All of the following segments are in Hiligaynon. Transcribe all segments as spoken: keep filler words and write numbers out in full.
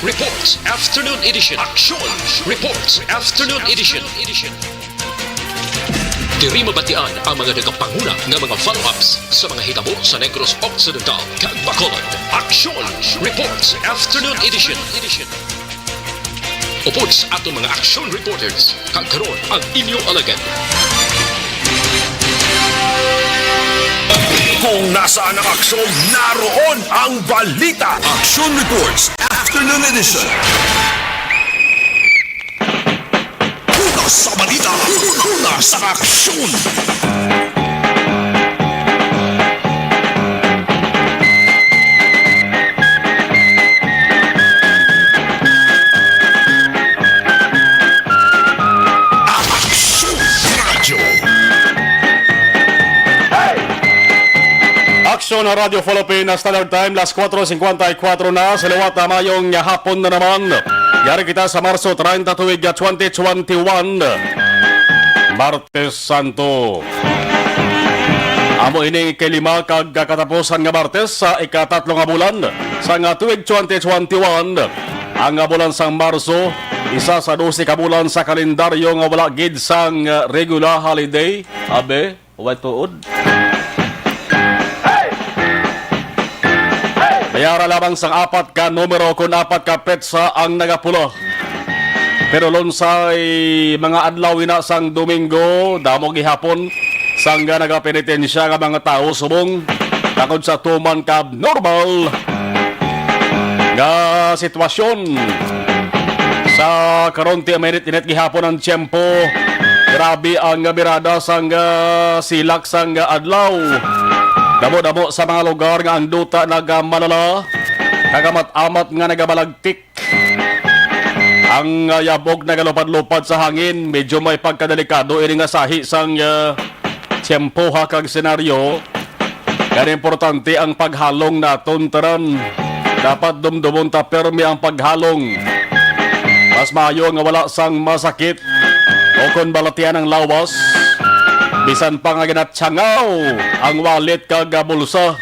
Reports Afternoon Edition. Aksyon Reports Afternoon Edition. Diri mabatian ang mga nagapanguna nga mga follow-ups sa mga hitabo sa Negros Occidental kag Bacolod. Aksyon Reports Afternoon Edition. Upod sa aton mga action reporters, kag karon ang inyo alagad. Kung nasaan ang aksyon, naroon ang balita. Action Reports Afternoon Edition. Una sa balita, una sa aksyon. Aksyon Radyo. Aksyon Radyo Philippine Standard Time, las kuwatro singkwenta y kuwatro na sa liwat. Mayong hapon na naman. Yari kita sa Marso treinta, tuig twenty twenty-one. Martes Santo. Amo ini kay lima kag katapusan nga Martes sa ikatatlo nga bulan sang tuig twenty twenty-one. Ang bulan sang Marso, isa sa dose ka bulan sa kalendaryo nga wala gid sang regular holiday. Abe, way tuod. May ara lamang sang apat ka numero kun apat ka petsa ang nagapula. Pero lunsay mga adlaw ina sang Domingo, damo gihapon sang nagapenitensya nga mga tawo subong tungod sa tuman ka abnormal nga sitwasyon. Sa karon, ti mainit-init gihapon ang tiyempo. Grabe ang birada sang, ah, silak sang, ah, adlaw. Damo-damo sa mga lugar nga ang duta nagamalala, kag amat-amat nga nagabalagtik. Ang, ah, yabog nagalupad-lupad sa hangin, medyo may pagkadelikado ini nga sahi sang, ah, tiyempo ha kag senaryo. Gani importante ang paghalong naton tanan. Dapat dumdumon ta pirmi ang paghalong. Mas maayo nga wala sang masakit o kon balatian ang lawas, bisan pa nga ginatsangaw ang wallet kag bulsa.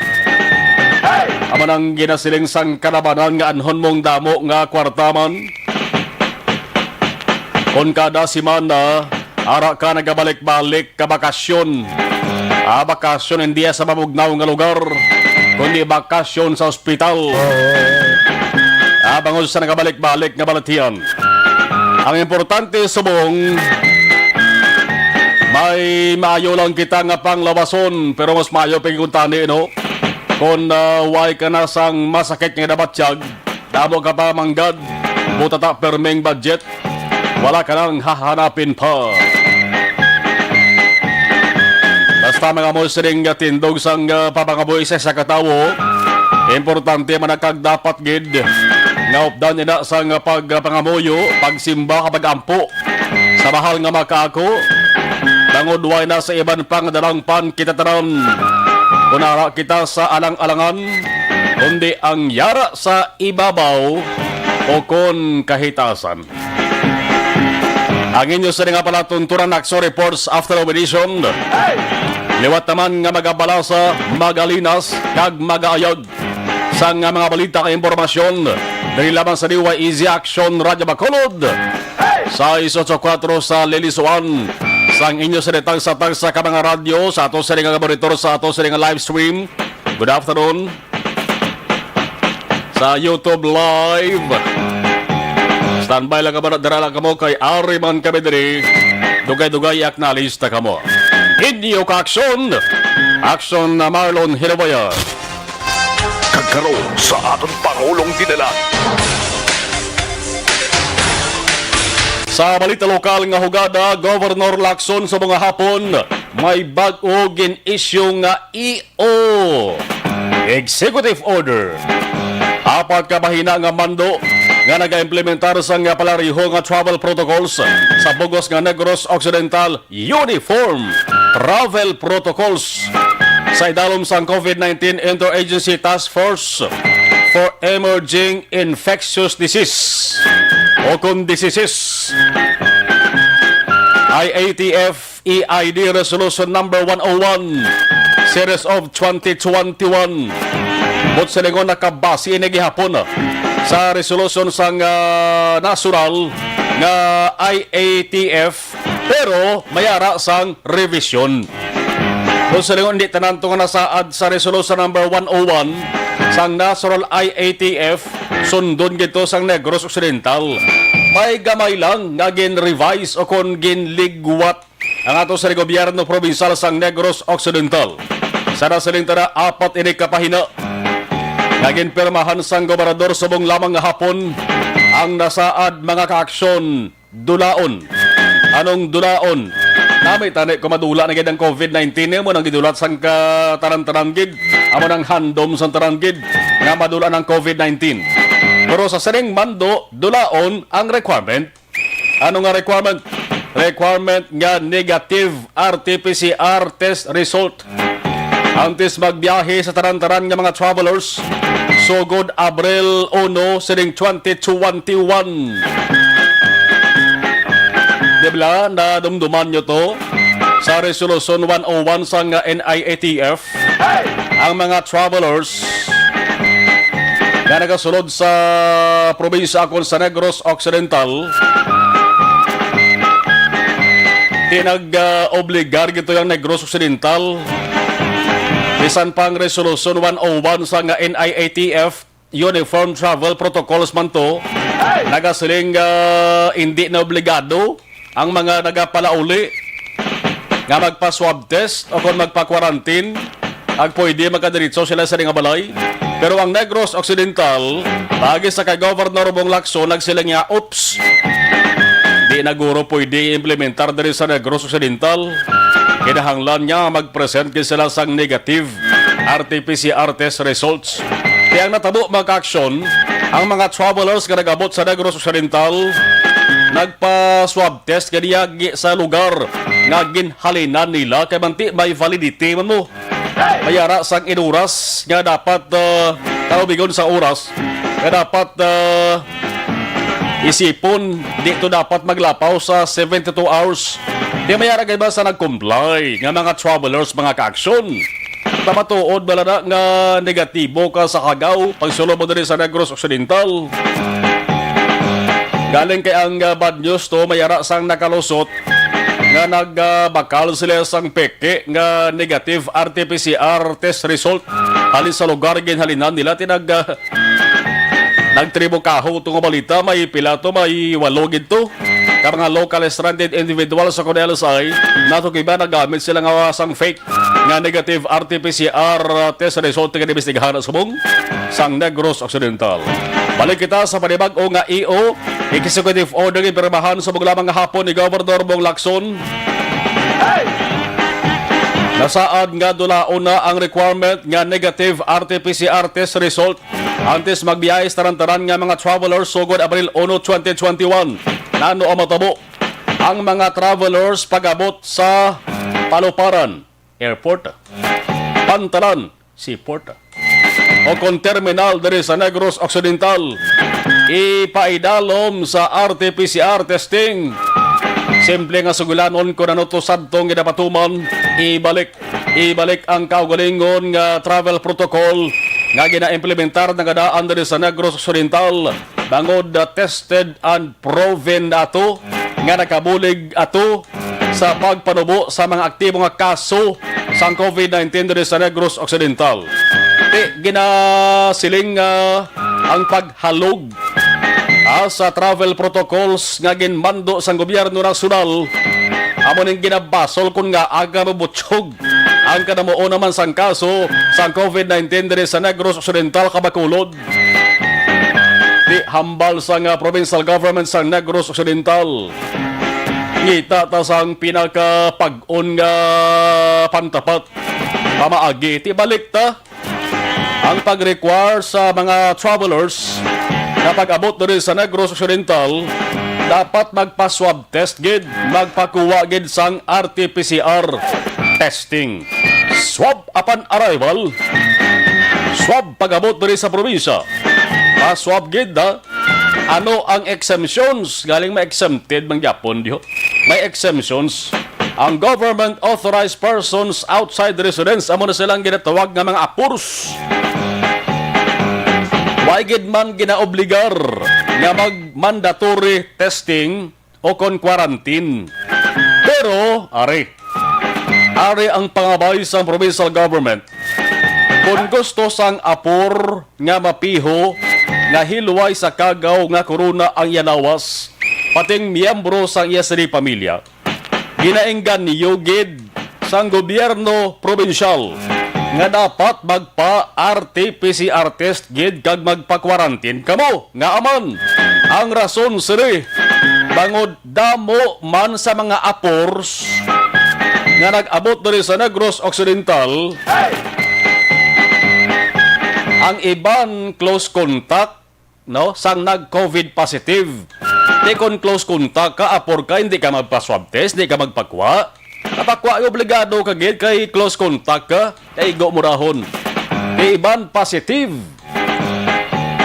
Amo nang ginasiling sang kalabanan nga anhon mong damo nga kwarta man. Kon kada semana, ara ka nagabalik-balik ka bakasyon. Ah, bakasyon hindi sa mabugnaw nga lugar, kundi bakasyon sa ospital. Ah, bangod sa nagabalik-balik nga balatian. Ang importante subong, may maayo lang kita nga panglawason, pero mas maayo pa gid kuntani, no? Kon, ah, way ka na sang masakit nga nabatyag, damo ka pa manggad, buta ta pirming budget, wala ka nang hahanapin pa. Basta mga mo sining tindog sang, ah, papangabuhi sa isa ka tawo, importante man ang kag dapat gid nga updan ina sang pagpangamuyo, pagsimba, kag pag-ampo sa mahal nga makaako, bangod way na sa iban pang dalangpan kita tanan. Kun ara kita sa alang-alangan, kundi ang yara sa ibabaw o kon kahitasan. Ang inyo sini nga palatuntunan, Aksyon Reports After Edition. Liwat naman nga magabala sa magalinas kag magaayag sang mga balita kag impormasyon diri lamang sa D Y E Z Aksyon Radyo Bacolod, sais ocho kuwatro sa Lilisuan. Sang inyo sa tagsa-tagsa ka mga radyo, sa ato sini nga monitor, sa ato sini nga live stream. Good afternoon. Sa YouTube Live. Standby lang kamo, dara lang kamo kay ari man kami diri. Dugay-dugay i-acknowledge ta kamo. Inyo ka aksyon, aksyon na Marlon Hilabaya. Kag karon sa aton Pangulong Dinalan. Sa balita lokal nga hugada, Governor Lacson sa mga hapon, may bag-o gin-issue nga E O, Executive Order. Apat ka bahina nga mando nga nagaimplementar sang palariho nga travel protocols sa bug-os nga Negros Occidental Uniform Travel Protocols sa idalom sang COVID nineteen Interagency Task Force for Emerging Infectious Disease o kon diseases, I A T F E I D Resolution Number one oh one, Series of twenty twenty-one. Buot silingon, nakabase ini gihapon sa resolution sang, ah, nasyonal nga I A T F, pero may ara sang revision. Kung sa lingon, di tanan to nga nasaad sa resolution number one oh one sang national I A T F, sundon gid to sang Negros Occidental. May gamay lang nga gin-revise o kon ginligwat ang ato sa gobyerno probinsyal sang Negros Occidental. Sa nasiling tana, apat ini ka pahina nga ginpirmahan sang gobernador subong lamang nga hapon ang nasaad, mga kaaksyon, dulaon. Anong dulaon? Nami tani kung madula na gid ang covid nineteen, amo nang gidulat sang katanan-tanan gid, amo nang handom sang tanan gid nga madula ang covid nineteen. Pero sa sining mando, dulaon ang requirement. Ano nga requirement? Requirement nga negative R T P C R test result antes magbiyahe sa tanan-tanan nga mga travelers sugod Abril uno sining twenty twenty-one. Di ba, nadumduman nyo to sa Resolution one oh one sang N I A T F? Ang mga travelers nga nagasulod sa probinsya akon sa Negros Occidental, tinag, ah, obligar gito yung Negros Occidental. Bisan pang Resolution one oh one sang N I A T F, Uniform Travel Protocols man to, nagasiling, ah, hindi na obligado ang mga nagapalauli nga magpa-swab test o kon magpa-quarantine, ag pwede makadiretso sila sa ilang balay. Pero ang Negros Occidental, paagi sa kay Governor Bong Lacson, nagsiling nga, "Oops, di na guro pwede implementar diri sa Negros Occidental. Kinahanglan nga mag-present gid sila sang negative R T P C R test results." Kaya ang natabo, mga kaaksyon, ang mga travelers nga nag-abot sa Negros Occidental, nagpa-swab test ganiya gi-, sa lugar nga ginhalinan nila, kay manti may validity man mo. May ara sang inuras nga dapat, ah, kaubigon sa oras nga dapat, ah, isipon, di to dapat maglapaw sa seventy-two hours. Di may ara kay ba sa nag-comply nga mga travelers, mga kaaksyon? Matuod bala na nga negatibo ka sa hagaw pagsulod mo diri sa Negros Occidental? Galing kay ang, ah, bad news to, may ara sang nakalusot nga nagbakal sila sang peke nga negative R T P C R test result halin sa lugar ginhalinan nila. Tinag, ah, nagtribo kaho to nga balita, may pila to, may walo gid to ka mga local stranded individuals sa L S I, nato iba nagamit sila nga sang fake nga negative R T P C R test result nga inimbestigahan subong sang Negros Occidental. Balik kita sa panibag-o nga E O, executive order nga pirmahan subong lamang nga hapon ni Gobernador Bong Lacson. Nasaad nga dulaon na ang requirement nga negative R T P C R test result antes magbiyahe sa tanan-tanan nga mga travelers sugod Abril uno, twenty twenty-one. Nano ang matabo? Ang mga travelers pag-abot sa Paluparan Airport, Pantalan Seaport, o kon terminal diri sa Negros Occidental, ipaidalom sa R T P C R testing. Simple nga sugilanon kon ano to sadtong ginapatuman, ibalik, ibalik ang kaugalingon nga travel protocol nga ginaimplementar na kadaan diri sa Negros Occidental. Bangod, ah, tested and proven ato nga nakabulig ato sa pagpanubo sa mga aktibo nga kaso sang covid nineteen diri sa Negros Occidental. Ti, ginasiling nga ang paghalog, ah, sa travel protocols nga ginmando sang gobyerno nasyonal amo ning ginabasol kon ngaa mabutyog ang kadamuon naman sang kaso sang covid nineteen diri sa Negros Occidental kag Bacolod. Di hambal sang, ah, provincial government sang Negros Occidental. Ngita ta sang pinakapag-on nga pantapat. Pamaagi, ti balik ta ang pag-require sa mga travelers na pag-abot diri sa Negros Occidental, dapat magpa-swab test gid, magpakuha gid sang R T P C R testing. Swab upon arrival, swab pag-abot diri sa probinsya. Pa-swab gid, ha? Ano ang exemptions? Galing may exempted man gyapon, diho. May exemptions. Ang government authorized persons outside residence, amo na silang ginatawag nga mga apurs. Wa gid man ginaobligar nga mag-mandatory testing o kon quarantine. Pero, ari, ari ang pangabay sang provincial government. Kon gusto sang apor nga mapiho nga hilway sa kagaw nga corona ang iya lawas, pating miyembro sang iya sini pamilya, ginaengganyo gid sang gobyerno probinsyal nga dapat magpa-R T P C R test gid kag magpa-quarantine kamo. Ngaa man? Ang rason sini, bangod damo man sa mga apors nga nag-abot diri sa Negros Occidental, ang iban close contact, no, sang nag-COVID positive. Di kon close contact ka, apor ka, hindi ka magpa-swab test, hindi ka magpakwa. Kapakwa, obligado ka gid kay close contact ka, kay igo mo rahon. Di iban positive.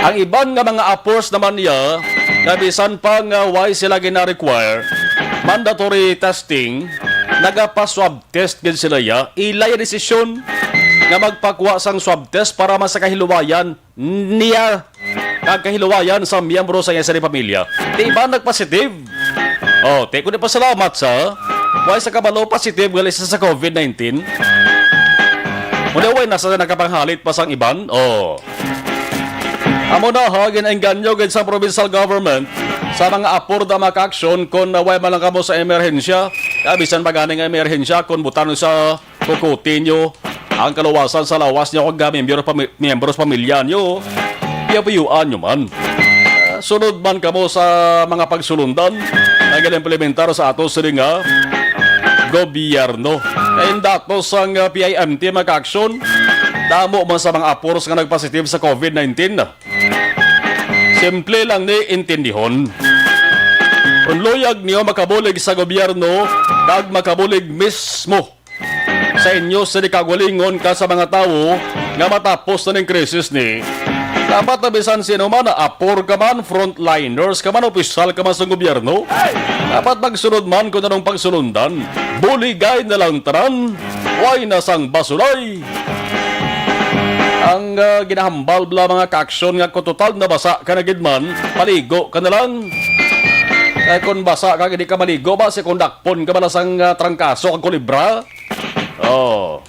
Ang iban nga mga apors naman niya, nga bisan pa nga way sila gina-require mandatory testing, nagapa-swab test gid sila ya. Ila ya desisyon nga magpakwa sang swab test para mas kahiluwayan niya kag kahiluwayan sa miyembro sa iya sini pamilya. Di ba nagpositive? Oh, ti ko ni pasalamat sa way sa kabalo positive gali sa, sa COVID nineteen. Muna way na sa nakapanghalit pa sang iban. Oh. Amo na ha, ginaengganyo gid sa provincial government sa mga apor da maka-aksyon kon way man lang kamo sa emerhensya. Ah, bisan pa gani nga emerhensya, kon butan sa kukuti nyo ang kaluwasan sa lawas nyo kag miyembro pami-, miyembro sa pamilya nyo, piyapiyuan nyo man. Ah, sunod man kamo sa mga pagsulundan nga gina-implementar sa ato sini nga gobyerno. Kay datos sang, ah, P I M T, mga ka-aksyon, damo man sa mga apors nga nagpositive sa COVID nineteen. Simple lang ni intindihon. Kung luyag niyo makabulig sa gobyerno, kag makabulig mismo sa inyo sini kaugalingon ka sa mga tawo nga matapos na ning krisis ni, dapat na bisan sino man, apor ka man, frontliners ka man, opisyal ka man sa gobyerno, dapat magsunod man kung anong pagsunundan. Buligay na lang tanan, way na sang basulay. Ang, ah, ginahambal bala, mga ka-aksyon, nga kung total nabasa ka na gid man, paligo ka na lang. Kay kung basa ka, hindi ka maligo ba, si kundakpon ka bala sang, ah, trangkaso kag kulibra? Oh.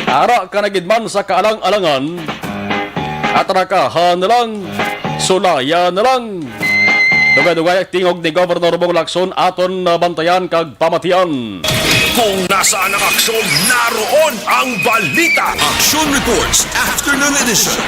Ara ka na gid man sa kaalang-alangan. Atrakahan na lang. Sulaya na lang. Dugay-dugay ang tingog ni Governor Bong Lacson, aton, ah, bantayan kag pamatian. Kung nasaan ang aksyon, naroon ang balita. Action Reports, Afternoon Edition.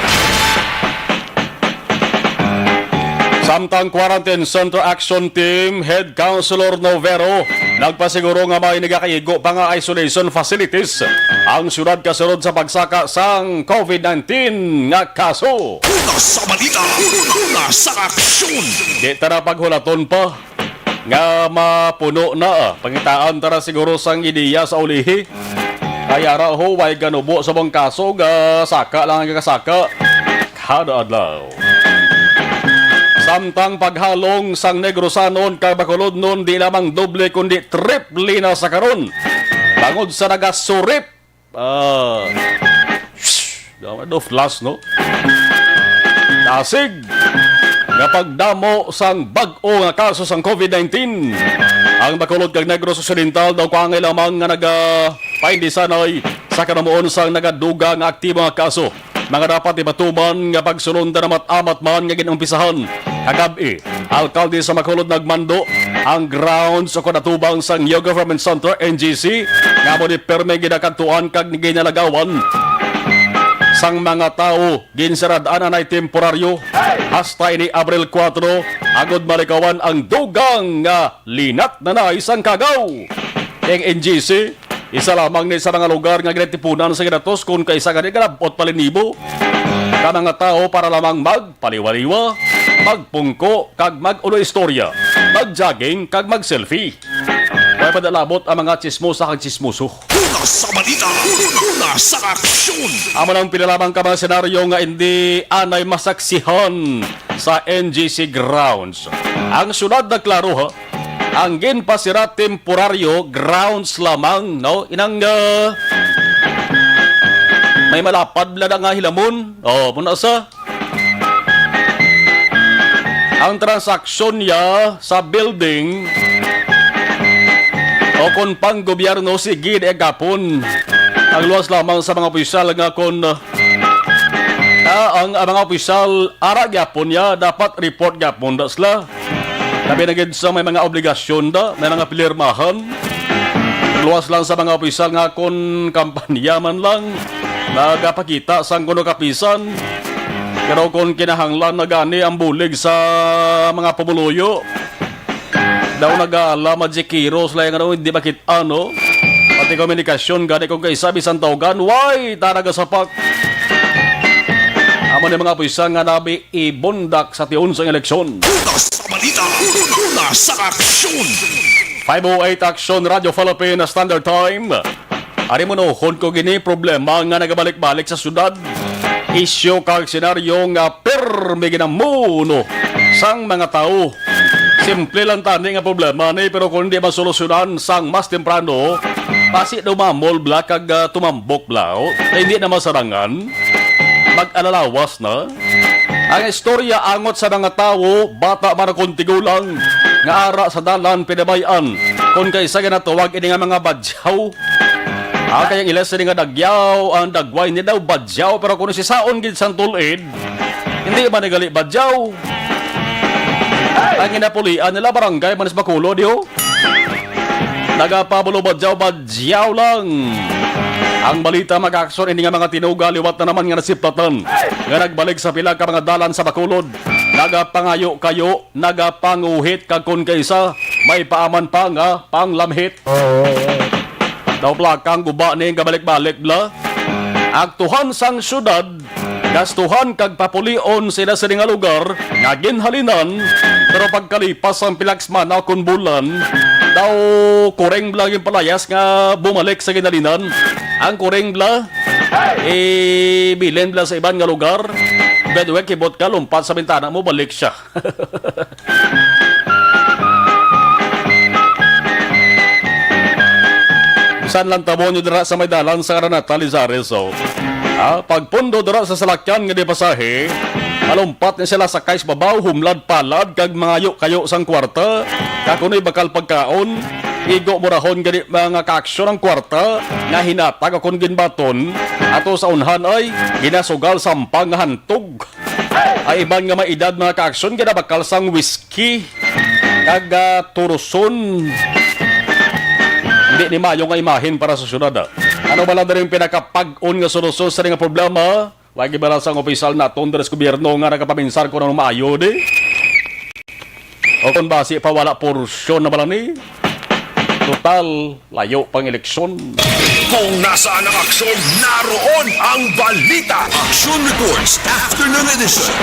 Samtang Quarantine Center Action Team Head Councilor Novero nagpasiguro nga may nagakaigo pa nga isolation facilities ang syudad kasunod sa pagsaka sang COVID nineteen nga kaso. Una sa balita, una sa aksyon. Di ta na paghulaton pa nga mapuno na, ah. Pangitaan ta ra siguro sang ideya sa ulihi. Ay ara ho, way ganubo sa bang kaso, ga saka lang ang kasaka kada adlaw. Samtang paghalong sang Negrosanon kag Bacolodnon di lamang doble kundi triple na sa karon. Bangod sa nagasurip Ah, shh, daw, daw flash, no? Dasig nga pagdamo sang bag-o nga kaso sang COVID nineteen. Ang Bacolod kag Negros Occidental daw kuwangay lamang nga nagapaindisanay sa kanamuon sang nagadugang nga aktibo nga kaso. Mga dapat ipatuman nga pagsulondan amat-amat man nga ginumpisahan kagab-i. Alkalde sa Bacolod nagmando ang grounds o kon atubang sang New Government Center, N G C, nga amo ni perme ginakadtuan kag ginalagawan sang mga tawo. Ginsarad-an anay temporaryo hasta ini Abril kuwatro, agod malikawan ang dugang nga linat na nay sang kagaw. Ang N G C, isa lamang ni sa mga lugar nga ginatipunan sa ginatos kon kaisa gani galabot palinibo ka mga tawo para lamang magpaliwaliwa, magpungko, kag mag-ulo istorya, mag-jogging, kag mag-selfie. May padalabot ang mga tsismosa kag tsismoso. Una sa balita, una sa aksyon. Amo nang pila lamang ka mga senaryo nga hindi anay masaksihan sa N G C grounds. Ang syudad na klaro, ha, ang ginpasira temporaryo, grounds lamang, no? Inang, ah, may malapad bala na nga hilamon. Oh, muna sa Ang transaksyon niya sa building o kon pang gobyerno, sige, di gapon. Ang luwas lamang sa mga opisyal nga kon, ah, ang, ang mga opisyal ara gyapon niya, dapat report gyapon da sila. Labi na gid sa may mga obligasyon da, may mga pilirmahan. Luwas lang sa mga opisyal nga kon kampanya man lang nagapakita sang kuno kapisan. Pero kung kinahanglan na gani ang bulig sa mga pumuluyo, daw nagala magic heroes lang, ano, hindi makit-, ano. Pati komunikasyon gani kung kaisa bisan tawgan, way, tara gasapak. Amo ni mga puisa nga nabi ibundak sa tiun sang eleksyon. Una sa balita, una, una sa aksyon. Five oh eight Action Radio Philippines Standard Time. Ari mo, nuhon ko gini problema nga nagabalik-balik sa syudad. Isyu kag senaryo nga pirmi ginamuno sang mga tawo. Simple lang tani nga problema ni, pero kung di masolusyonan sang mas temprano, basi dumamol bala kag, ah, tumambok bala, o, kay hindi na masarangan. Mag-alalawas na. Ang istorya angot sa mga tawo, bata man o kon tigulang, nga ara sa dalan pinabay-an, kon kaisa ginatawag ini nga mga badyaw. Ah, kay ang ila sini nga dagyaw, ang dagway ni daw badyaw, pero kung sisaon gid sang tulid, hindi man ni gali badyaw. Ang ginapulian nila, barangay man sa Bacolod, yo. Nagapabulo badyaw, badyaw lang. Ang balita, mag-aksyon ini nga mga tinuga liwat na naman nga nasiplatan nga nagbalik sa pila ka mga dalan sa Bacolod. Nagapangayo-kayo, nagapanguhit, kag kon kaisa, may paaman pa nga panglamhit. Daw plakang guba ni gabalik-balik bala. Aktuhan sang syudad, gastuhan kag papulion sila sini nga lugar nga ginhalinan, pero pagkalipas sang pila ka semana kon bulan, daw kuring bala ginpalayas nga bumalik sa ginhalinan. Ang kuring bala, ibilin bala sa iban nga lugar. By the way, kibot ka, lumpat sa bintana mo, balik siya. Bisan lang tabo nyo dira sa may dalan sa Araneta, Lizares, oh. Ah, pagpundo dira sa salakyan nga di pasahe, malumpat ni sila sakay sa babaw, humlad palad, kag mangayo-kayo sang kwarta, kag kuno'y bakal pagkaon, igo murahon gani mga kaaksyon ang kwarta nga hinatag akon ginbaton, ato sa unhan ay ginasugal sampang nga hantog. Ay iban nga may edad, mga kaaksyon, ginabakal sang whisky kag, ah, turuson. Hindi ni maayo nga imahin para sa syudad, ah. Ano bala diri ang pinakapag-on nga solusyon sa nga problema? Wa gid bala sang opisyal naton diri sa gobyerno nga nagapaminsar kung ano maayo di? O kung basi pa, wala porsyon na bala ni? Total, layo pang eleksyon. Kung nasaan ang aksyon, naroon ang balita. Action Reports, Afternoon Edition.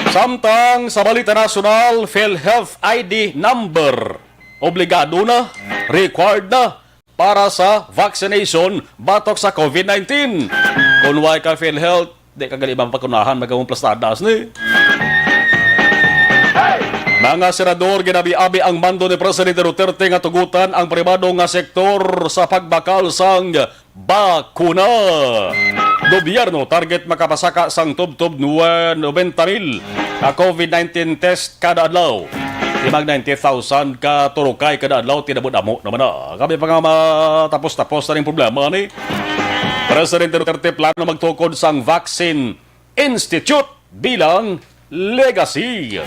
Samtang sa balita nasyonal, PhilHealth I D number. Obligado na, required na para sa vaccination batok sa COVID nineteen. Kung way ka PhilHealth, di ka gali mapakunahan, magawang plastadas ni. Mga senador, ginabi-abi ang mando ni Presidente Duterte nga tugutan ang pribado nga sektor sa pagbakal sang bakuna. Gobyerno target makapasaka sang tubtob nwe-, nobenta mil ka COVID nineteen test kada adlaw. Timag ninety thousand ka turokay kada adlaw, tinabod amo naman na. Kami pa nga matapos-tapos na ning problema ni Presidente Duterte plano magtukod sang vaccine institute bilang legacy.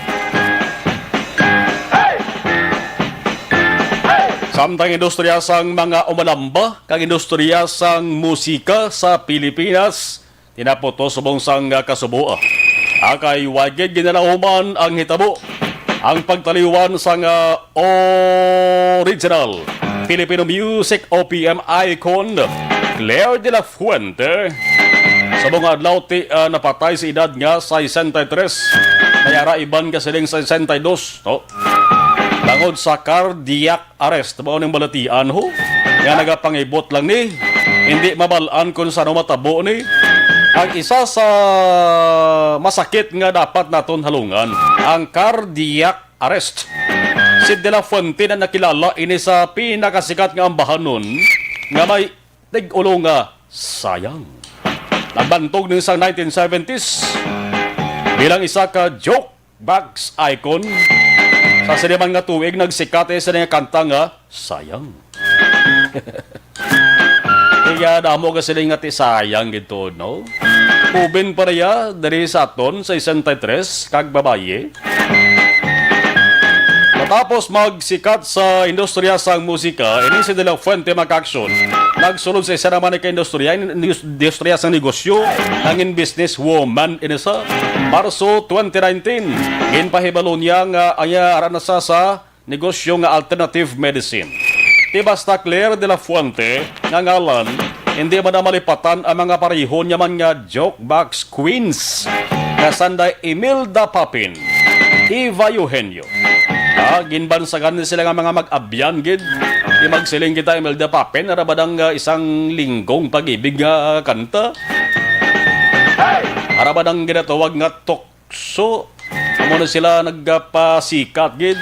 Samtang industriya sang mga umalamba kag industriya sang musika sa Pilipinas, tinaputo subong sang kasubo. Akay wagid ginalahuman ang hitabo. Ang pagtaliwan sang, ah, original Filipino music o P M icon, Claire de la Fuente, subong nga adlaw ti, ah, napatay sa edad nga sesenta y tres. May ara iban ka siling sesenta y dos, no? Bangod sa cardiac arrest, mao ning balatian, ho, nga nagapangibot lang ni. Hindi mabal-an kung sa ano matabo ni. Ang isa sa masakit nga dapat naton halungan, ang cardiac arrest. Si De La Fuente na nakilala ini sa pinakasikat nga ambahanon nga may tig-ulo nga sayang. Nagbantog ni sang nineteen seventies. Bilang isa ka jokebox icon, sa sini man nga tuig nagsikat iya sini nga kanta nga Sayang. Iya, damo ka sini nga ti sayang gid to, no? Ubin pa niya diri sa aton, sesenta y tres, kag babayi. Matapos magsikat sa industriya sang musika, ini si De La Fuente, mga ka-aksyon, nagsulod sa isa naman ka industriya, in-, indus-, industriya sang negosyo, nangin businesswoman ini sa Marso twenty nineteen. Ginpahibalo niya nga ang iya ara na sa, sa negosyo nga alternative medicine. Ti basta Claire de la Fuente nga ngalan, hindi man na malipatan ang mga pareho niya man nga jokebox queens nga sanday Imelda Papin, Eva Eugenio. Ah, ginbansagan ni sila nga mga mag-abyan gid. Di magsiling kita, Imelda Papin, ara ba dang, ah, isang linggong pag-ibig nga kanta? Ara ba dang ginatawag nga tok So, amo na sila nagpasikat gid.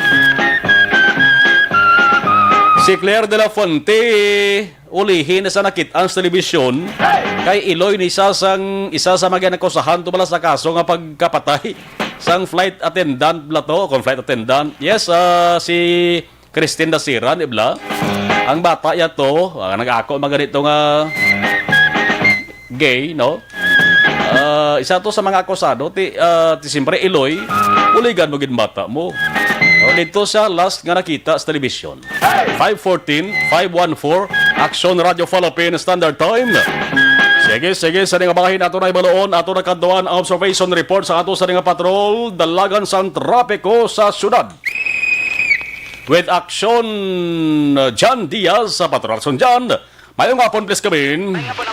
Si Claire de la Fuente, ulihi na sa nakit-an sa telebisyon, kay iloy ni sa sang isa sa mga nakusahan tubala sa kaso nga pagkapatay sang flight attendant bala to, kung flight attendant. Yes, ah, si Christine Dasiran, ibla. Ang bata ya to, ah, nag-ako man ganito nga gay, no? Ah, isa to sa mga akusado, ti, ah, ti siyempre, iloy, uligan mo gid bata mo. O, dito siya last nga nakita sa television. Five fourteen, five one four, Action Radio Philippine Standard Time. Sige, sige, sa nga bahin ato na ibaloon, ato na kadtuan ang observation report sa ato sa nga patrol, dalagan sang trapiko sa syudad. With Action, uh, John Diaz sa Patrol Action. John, mayong hapon, please come in. Mayong hapon,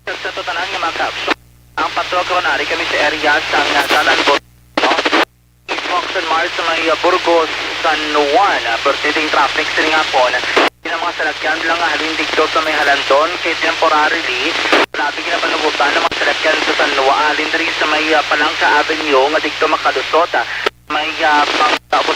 sa tanan nga mga ka-action. Ang patrol karon ari kami sa area sang, uh, Dalan Bur-, no? Mismo Action Mars sa may, uh, Burgos, San Juan, uh, pertaining traffic sa ning hapon. Ang mga salakyan lang nga halin dito sa may Halandon kay temporarily, grabe ginapanugutan ang mga salakyan sa San Juan, halin diri sa may, uh, Palangka Avenue nga dito makalusot, uh, may, uh, pang-, tapos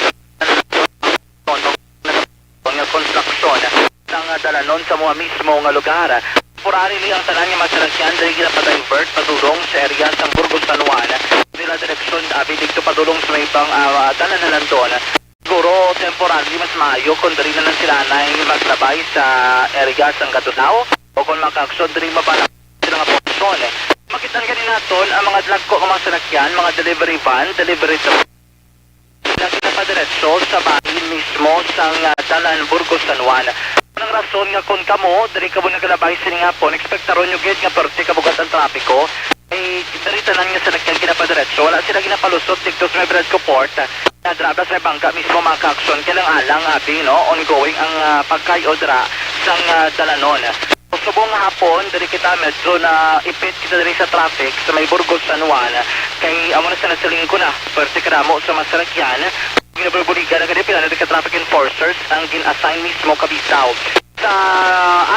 nga konstruksyon sang dalanon sa mga mismo nga lugar. Temporarily, ang tanan nga mga salakyan diri ginapa-divert padulong sa area sang Burgos, San Juan. Nila direksyon abi dito padulong sa may pang, ah, Dalan Halandon. Siguro temporarily mas maayo kung diri na lang sila anay maglabay sa area sang Katuslao o kung makaaksyon diri mabala sila nga portion. Makit-an gani naton ang mga dagko nga mga salakyan, mga delivery van, delivery truck, nga ginapadiretso sa bahin mismo sang, ah, Dalan Burgos, San Juan. Ang rason nga kon kamo diri kamo nagalabay sining hapon, ekspektaron nyo gid nga perte kabugat ang trapiko. Eh, diri tanan nga salakyan ginapadiretso, wala sila ginapalusot dito sa may Bradco Port. Nadra ba sa may bangka mismo, mga ka-action, kay lang alang abi, no, ongoing ang, ah, pagkayo dira sang, ah, dalanon. Subong nga hapon, diri kita medyo na ipit kita diri sa traffic sa may Burgos, San Juan. Kay amo na sa nagsiling ko na, pwerte kadamo sa mga salakyan. Ginabuligan na gani pila na ka traffic enforcers ang gin-assign mismo kabisaw. Sa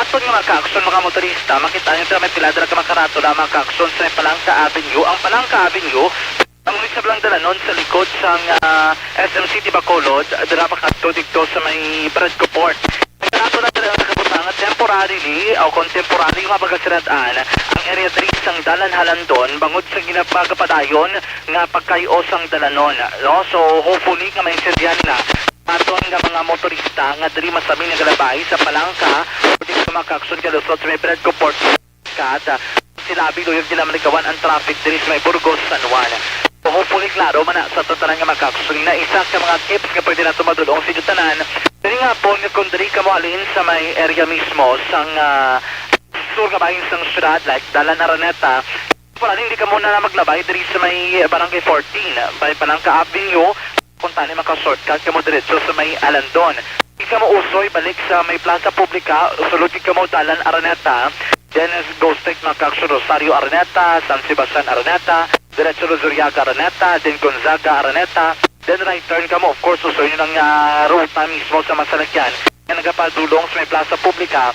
aton nga mga ka-action, mga motorista, makita niyo sa may pila dira ka mga karatula, mga ka-action sa may Palangka Avenue. Ang Palangka Avenue, ang isa lang dalanon sa likod sang, ah, S M City Bacolod, dira pa kadto dito sa may Bradco Port. Nagkanato na dira ang kabutangan temporarily o kung temporary nga pagkasirad-an ang area three sang Dalan Halandon bangod sa ginapagapadayon nga pagkayo sang dalanon, no? So, hopefully nga maintindihan na aton nga mga motorista nga diri masami nagalabay sa Palangka o di ka mga ka-action kalusot sa may Bradco Port. Kada sila abi luyag nila malikawan ang traffic diri sa may Burgos, San Juan. So, hopefully, klaro man na sa aton tanan nga mga ka-action. Na isa ka mga tips nga pwede nato madulong sa inyo tanan. Diri nga hapon nga kung diri kamo halin sa may area mismo sang, ah, sur nga bahin sang syudad, like Dalan Araneta, wala, hindi kamo na maglabay diri sa may Barangay fourteen, may Palangka Avenue, kung tani maka-shortcut kamo diretso sa may Alandon. Di kamo usoy balik sa may Plaza Publica, sulod gid kamo Dalan Araneta, then go straight mga ka-action Rosario Araneta, San Sebastian Araneta, diretso Luzuriaga Araneta, then Gonzaga Araneta, then right turn kamo, of course, usoy nyo ang, ah, ruta mismo sa mga salakyan nga nagapadulong sa may Plaza Publica.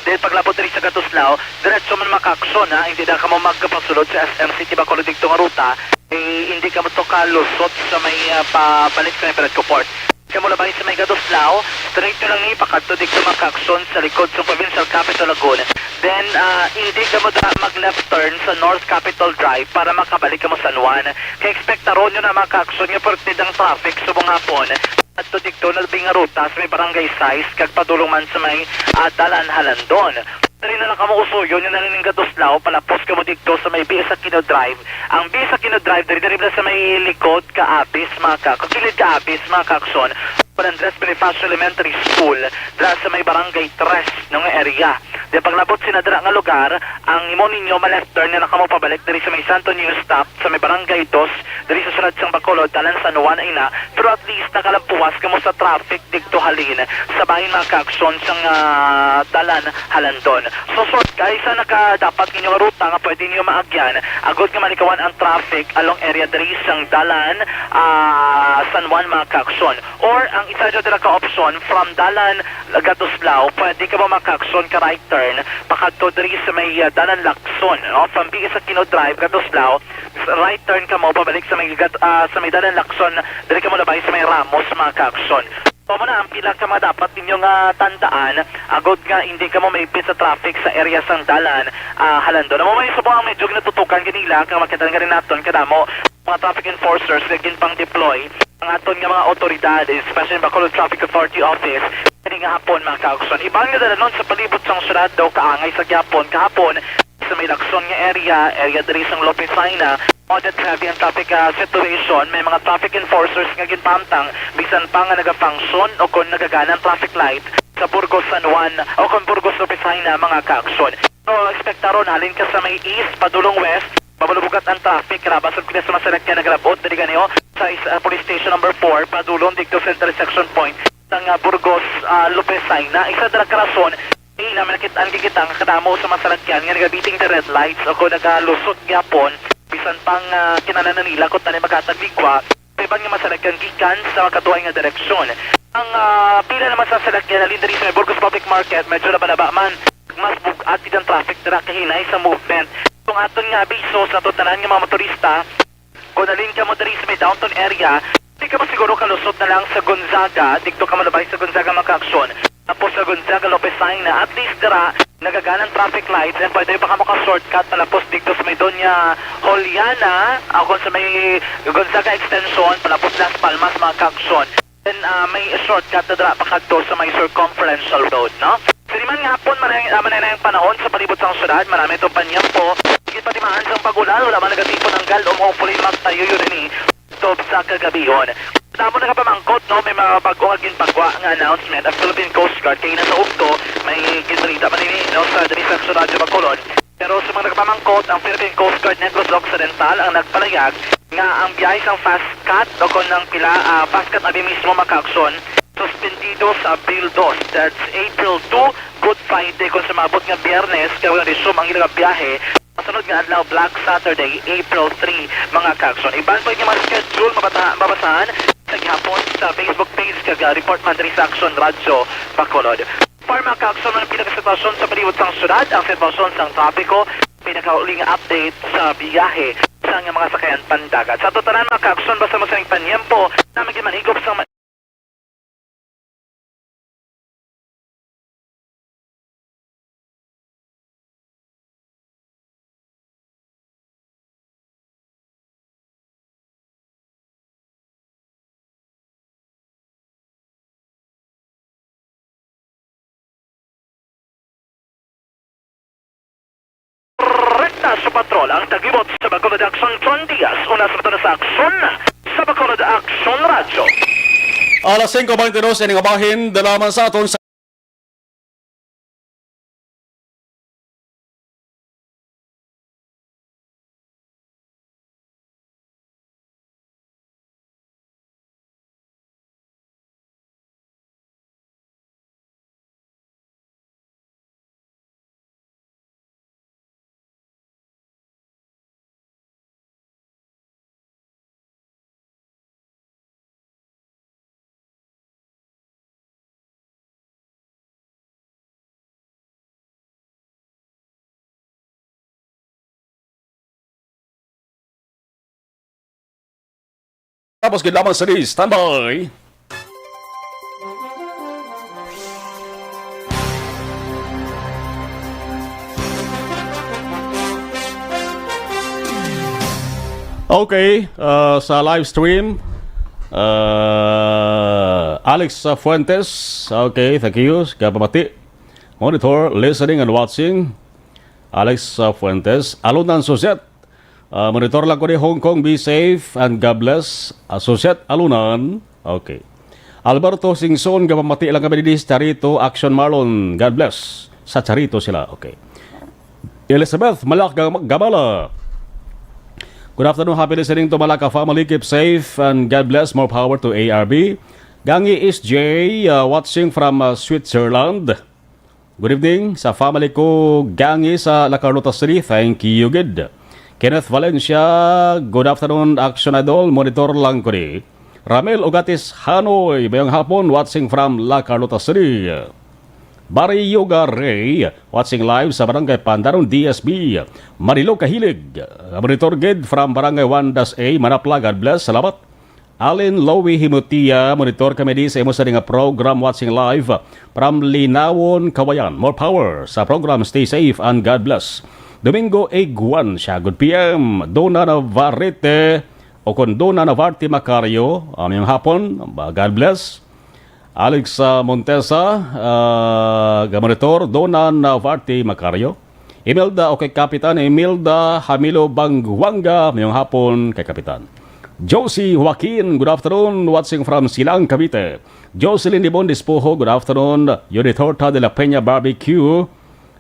Then paglabot diri sa Katuslao, diretso man mga ka-action, ha, hindi na kamo magpasulod sa S M City Bacolod dito nga ruta, eh, hindi kamo to kalusot sa may, ah, pabalik sa may Bradco Port. Kamo labay sa may Katuslao, straight nyo lang ni pakadto dito mga ka-action sa likod sa Provincial Capitol Lagun. Then, ah, hindi kamo dira mag-left turn sa North Capitol Drive para makabalik kamo San Juan. Kay ekspektaron nyo na, mga ka-aksyon, nga perti ang traffic subong hapon. Adto didto na labing nga ruta sa may Barangay Sais kag padulong man sa may, ah, Dalan Halandon. Diri na lang kamo usuyon nga nalining Gatuslao, palapos kamo didto sa may Biis Aquino Drive. Ang Biis Aquino Drive, diri, diri na sa may likod ka Abis, mga ka-, kagilid ka Abis, mga ka-aksyon. Andres Bonifacio Elementary School, dira sa may Barangay Tres, no, nga area. Di paglabot sina dira nga lugar, ang imo ninyo ma-left turn na kamo pabalik diri sa may Santo Niño stop, sa may Barangay Dos, diri sa sulod sang Bacolod, Dalan San Juan, ay na. Pero at least nakalampuwas kamo sa traffic didto halin sa bahin, mga ka-aksyon, sang, ah, Dalan Halandon. So, short, guys, sa nakadapat ninyo nga ruta nga pwede ninyo maagyan, agod nga malikawan ang traffic along area diri sang Dalan, ah, San Juan, mga ka-aksyon. Or ang isa dyan dira ka option, from Dalan Gatuslao, pwede ka ba, mga ka-aksyon, ka right turn pakadto diri sa may, ah, Dalan Lacson, no? From Biis Aquino Drive, Gatuslao, s-, right turn kamo pabalik sa may Gat-, ah, sa may Dalan Lacson, diri kamo labay sa may Ramos, mga ka-aksyon. Amo na ang pila ka mga dapat ninyo nga tandaan, agod nga hindi kamo maipit sa traffic sa area sang Dalan, ah, Halandon. Amo may subong ang medyo ginatutukan kanila, kag makita nga rin naton kadamo mga traffic enforcers nga ginpang-deploy ang aton nga mga awtoridad, especially ang Bacolod Traffic Authority Office, kini nga hapon, mga ka-aksyon. Iban nga dalanon sa palibot sang syudad daw kaangay sa gihapon, kahapon, sa may Lacson nga area, area diri sang Lopez Jaena, moderate heavy ang traffic, ah, situation. May mga traffic enforcers nga ginpahamtang bisan pa nga nagafunction o kon nagagana ang traffic light sa Burgos San Juan o kon Burgos Lopez Jaena, mga ka-aksyon. So, ekspektaron halin ka sa may east padulong west, mabalubugat ang traffic, rabas ang pila sa mga salakyan nagalabot diri ganiho sa is-, ah, Police Station Number Four, padulong didto sa intersection point sang, ah, Burgos, ah, Lopez Jaena. Isa dira ka rason, eh, na may nakit-an gid kita nga kadamo sa mga salakyan nga nagabiting the red lights o kon nagalusot gyapon, bisan pang, ah, kinahanglan nila kon tani maghatag ligwa sa iban nga mga salakyan gikan sa makatuhay nga direksyon. Ang, ah, pila naman sa salakyan halin diri sa may Burgos Public Market, medyo nabalaba man. Mas bug-at gid ang traffic dira kahinay sa movement. Kung aton nga abiso sa aton tanan nga mga motorista, kung halin kamo diri sa may downtown area, di kamo siguro kalusot na lang sa Gonzaga, didto kamo labay sa Gonzaga, mga ka-aksyon. Tapos sa Gonzaga, Lopez Jaena, at least dira, nagagana ang traffic lights, and pwede pa kamo ka-shortcut palapos didto sa may Doña Juliana, o kon sa may Gonzaga Extension, palapos Las Palmas, mga ka-aksyon. Then, ah, may shortcut na dira pakadto sa may circumferential road, no? Sa liman nga hapon, manay-, ah, manay-, ang panahon sa palibot sang syudad, marami itong panyampo. Sige, patimaan sang pag-ulan, wala man nagatipon ang galom, hopefully magtayo yun ini. Stop sa kagabihon. Damo nagapamangkot, no? May mga bag-o nga ginpagwa nga announcement ang Philippine Coast Guard. Kay nasa ugto, may ginbalita man ini, no, sa diri sa Aksyon Radyo Bacolod. Pero sa mga nagapamangkot, ang Philippine Coast Guard Negros Occidental ang nagpalayag nga ang biyahe sang FASTCAT o kon ang pila, ah, FASTCAT abi mismo, mga ka-aksyon, suspendido sa Abril dos, that's April two, Good Friday, kon sa maabot nga Biyernes, kay wala resume ang ilang biyahe. Masunod nga adlaw, Black Saturday, April three, mga ka-aksyon. Iban pa nga mga schedule mabata-, mabasahan sa gihapon sa Facebook page kag, ah, report man diri sa Aksyon Radyo Bacolod. Para, mga ka-aksyon, ang pila ka sitwasyon sa palibot sang syudad, ang sitwasyon sang trapiko, pinakauling update sa biyahe sa nga mga sakayan pandagat. Sa ato tanan, mga ka-aksyon, basta mo sa inyong panyempo, namin ginmanhigop sa ma- Rekta sa patrol ang tagibot sa Bacolod Action, John Diaz. Una sa patrol sa Aksyon, sa Bacolod Action Radyo. Alas singko bente dos, ining bahin, dala man sa aton sa Tapos gid lamang sa ni standby. Okay, uh, sa live stream, uh, Alex, uh, Fuentes. Okay, thank you. Kapamati. Monitor, listening and watching. Alex, uh, Fuentes. Alunan Suset. Uh, monitor lang ko ni Hong Kong. Be safe and God bless. Associate Alunan. Okay. Alberto Singson, gapamati lang kami diri sa Charito, Action Marlon. God bless. Sa Charito sila. Okay. Elizabeth Malak Gam- Gamala. Good afternoon, happy listening to Malaka family. Keep safe and God bless. More power to A R B. Gangi S J, uh, watching from, uh, Switzerland. Good evening sa family ko, Gangi sa La Carlota City. Thank you, good. Kenneth Valencia, good afternoon, Action Idol. Monitor lang ko ni. Ramel Ugatis Hanoy, mayong hapon, watching from La Carlota City. Barry Yoga Ray, watching live sa Barangay Pandanon, D S B. Marilo Kahilig, monitor gid from Barangay one dash A, Manapla. God bless. Salamat. Alin Lowy Himutia, monitor kami di sa imo sa nga program, watching live from Linawon, Kawayan. More power sa program. Stay safe and God bless. Domingo Iguan siya. Good P M. Dona Navarrete o kon Dona Navarte Macario, mayong hapon. God bless. Alex, ah, Montesa, ah, gamonitor, Dona Navarte Macario. Imelda, okay, Kapitan Imelda Hamilo Bangwanga, mayong hapon kay Kapitan. Josie Joaquin, good afternoon, watching from Silang, Cavite. Jocelyn Dibon Dispoho, good afternoon. Yunitorta de la Peña Barbecue,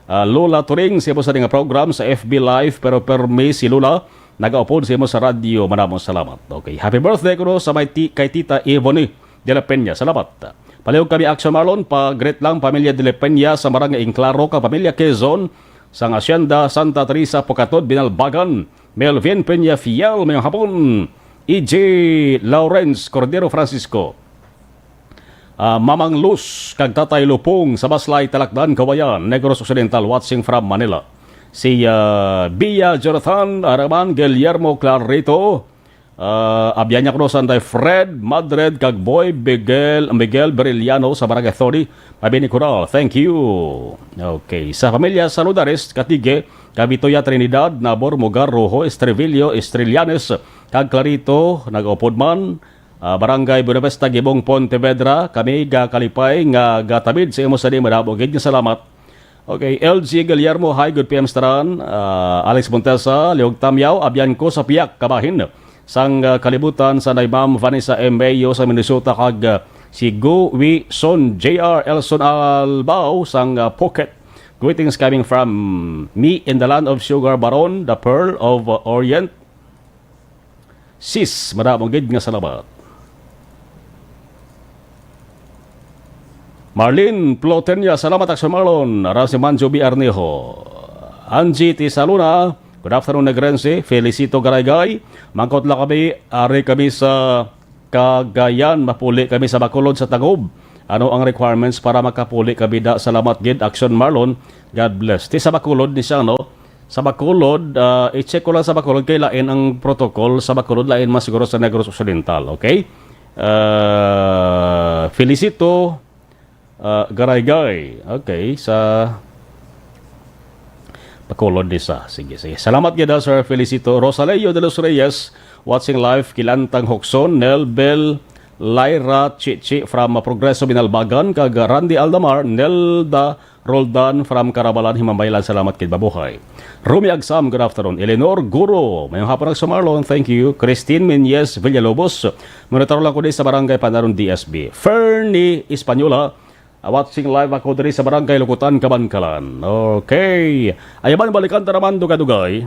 ah, Lola Turing, sa imo sa nga program sa F B Live, pero permi si Lola, nagaupod sa imo sa radyo, madamo salamat. Okay, happy birthday kuno sa may ti-, kay Tita Ebony de la Peña. Salamat. Palihog kami, Action Marlon, pa-greet lang pamilya de la Peña sa Barangay Enclaro, kag pamilya Quezon, sang Hacienda Santa Teresa, Pocatod, Binalbagan. Melvin Peña Fiel, mayong hapon. E J Lawrence Cordero Francisco. Ah, Mamang Luz, kag Tatay Lupong sa Baslay, Talakdan, Kawayan, Negros Occidental, watching from Manila. Si, ah, Bia Jonathan, Araman, Guillermo Clarito, ah, abyan niya kuno Sanday Fred, Madred, kag Boy, Miguel, Miguel Beriliano sa Barangay thirty, Mabini Coral. Thank you. Okay. Sa pamilya Saludares, Katigue, Kabitoya Trinidad, Nabor, Mogar, Rojo, Estrevillo, Estrillanes, kag Clarito, nag-upod man, ah, Barangay Buenavista, Gibong, Pontevedra, kami gakalipay nga gatamid sa imo sa di madamo gid nga salamat. Okay, L G Guillermo, hi, good P M sa tanan. Ah, Alex Montesa, Liog Tamyaw, abyan ko sa piyak kabahin sang, ah, kalibutan sa nay Ma'am Vanessa M Mayo sa Minnesota, kag, ah, si Gu Wi Son, J R Elson Albao sang, ah, Phuket. Greetings coming from me in the land of Sugar Baron, the Pearl of, ah, Orient. Sis, madamo gid nga salamat. Marlene Plotenia, salamat, Action Marlon. Aram si Manjo B. Arnejo. Angie Tisaluna, good afternoon, Negrense. Felicito Garaygay. Mangkot lang kami, ari kami sa Cagayan, mapuli kami sa Bacolod sa Tagob. Ano ang requirements para makapuli kami da? Salamat gid, Action Marlon. God bless. Ti sa Bacolod ni siya, no? Sa Bacolod, ah, i-check ko lang sa Bacolod kay lain ang protocol sa Bacolod, lain man siguro sa Negros Occidental, okay? Ah, Felicito, ah, Garaygay. Okay, sa Bacolod ni sa. Sige, sige. Salamat gid, ah, Sir Felicito. Rosaleo de los Reyes, watching live, Kilantang Hokson, Nelbel, Lyra Chichi from Progreso, Binalbagan, kag Randy Aldamar, Nelda Roldan from Carabalan, Himamaylan, salamat kid, mabuhay. Rumi Agsam, good afternoon. Eleanor Guro, mayong hapon, Action Marlon, thank you. Christine Menyes Villalobos, monitor lang ko di sa Barangay Panaron, D S B. Fernie Española, ah, watching live ako diri sa Barangay Lukutan, Kabankalan. Okay. Ayaban, balikan ta naman, dugay-dugay.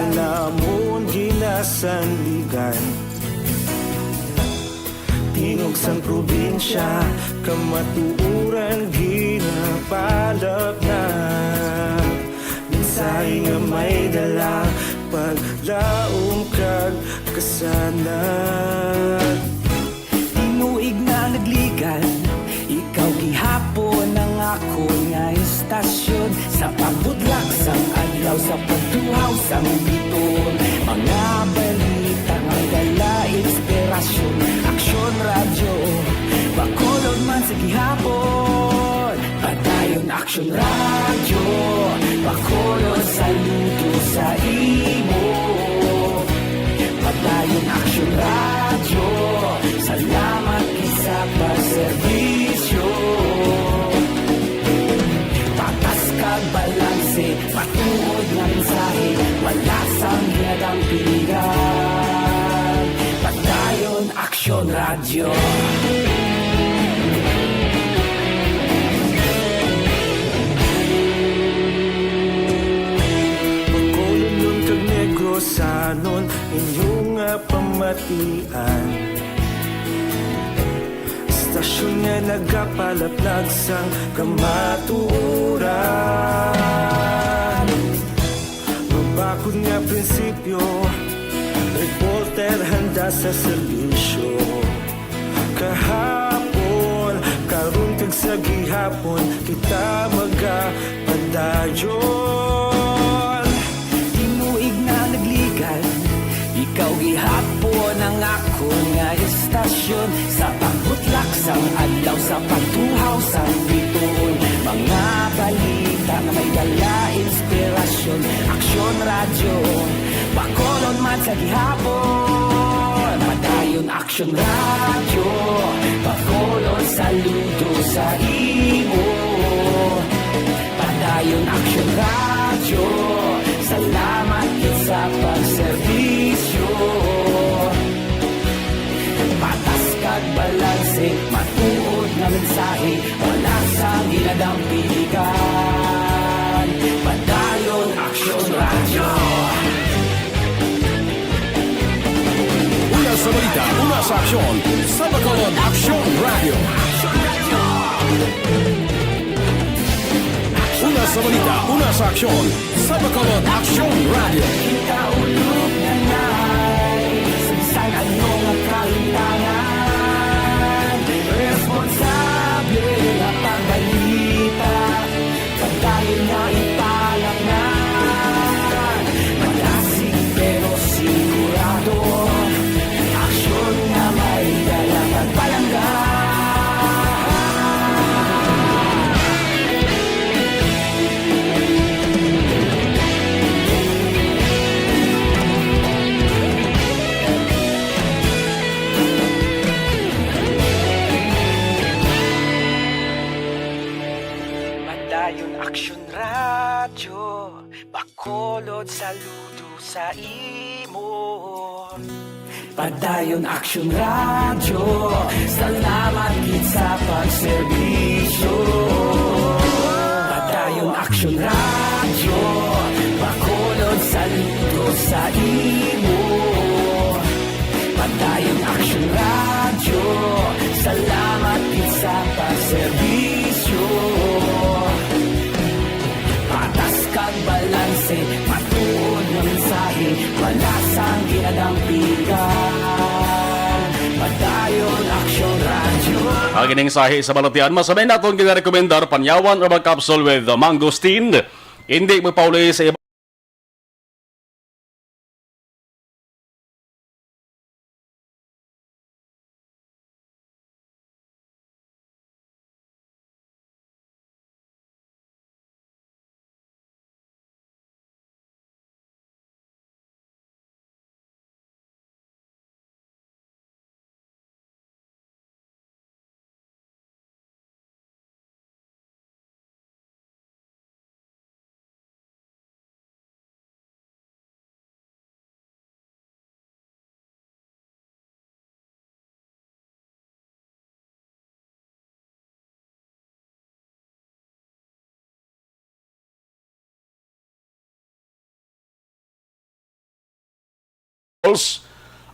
Lamon ginasanligan, tingog sang probinsya, kamatuoran ginapalapnag. Mensahe nga may dala, paglaom kag kasanag. Tinuig na nagligan, ikaw gihapon ang akon nga istasyon. Sa pagbudlak sang adlaw, sa pagtuhaw sang biton, mga balita nga dala inspirasyon. Aksyon Radyo, Bacolod man sa gihapon. Padayon Aksyon Radyo, Bacolod saludo sa imo. Padayon Aksyon Radyo, salamat gid sa pagserbisyo. Patas kag balanse, matuod nga mensahe, wala sang ginadampigan. Padayon Aksyon Radyo. Bacolodnon kag Negrosanon, inyo nga pamatian. Istasyon nga nagapalaplag sang kamatuoran. Mabakod nga prinsipyo, reporter handa sa serbisyo. Kahapon, karon kag sa gihapon, kita magapadayon. Tinuig na nagligan, ikaw gihapon ang akon nga istasyon. Sa pagbutlak sang adlaw, sa pagtuhaw sang bituon, mga balita nga may dala inspirasyon. Aksyon Radyo, Bacolod man sa gihapon. Padayon Aksyon Radyo, Bacolod saludo sa imo. Padayon Aksyon Radyo, salamat gid sa pagserbisyo. Patas kag balanse, matuod nga mensahe, wala sang ginadampigan. Padayon Aksyon Radyo. Una sa balita, una sa aksyon, sa Bacolod Aksyon Radyo. Una sa balita, una sa aksyon, sa Bacolod Aksyon Radyo. Kita ulog na nai, sa bisan ano nga kahitangan, responsable nga pagbalita. Padayon nga ipalapngan, malasig pero sigurado, aksyon nga may dala kag palangga. Padayon Aksyon Radyo, Bacolod saludo sa imo. Padayon Aksyon Radyo, salamat gid sa pagserbisyo. Padayon Aksyon Radyo, Bacolod saludo sa imo. Padayon Aksyon Radyo, salamat gid sa pagserbisyo. Patas kag balanse, matuod nga mensahe, wala sang ginadampigan. Padayon Aksyon Radyo. Ang ining sahi sa balatian, masabay naton ginarekomendar panyawan or mag-capsule with mangosteen. Hindi magpauli sa iba.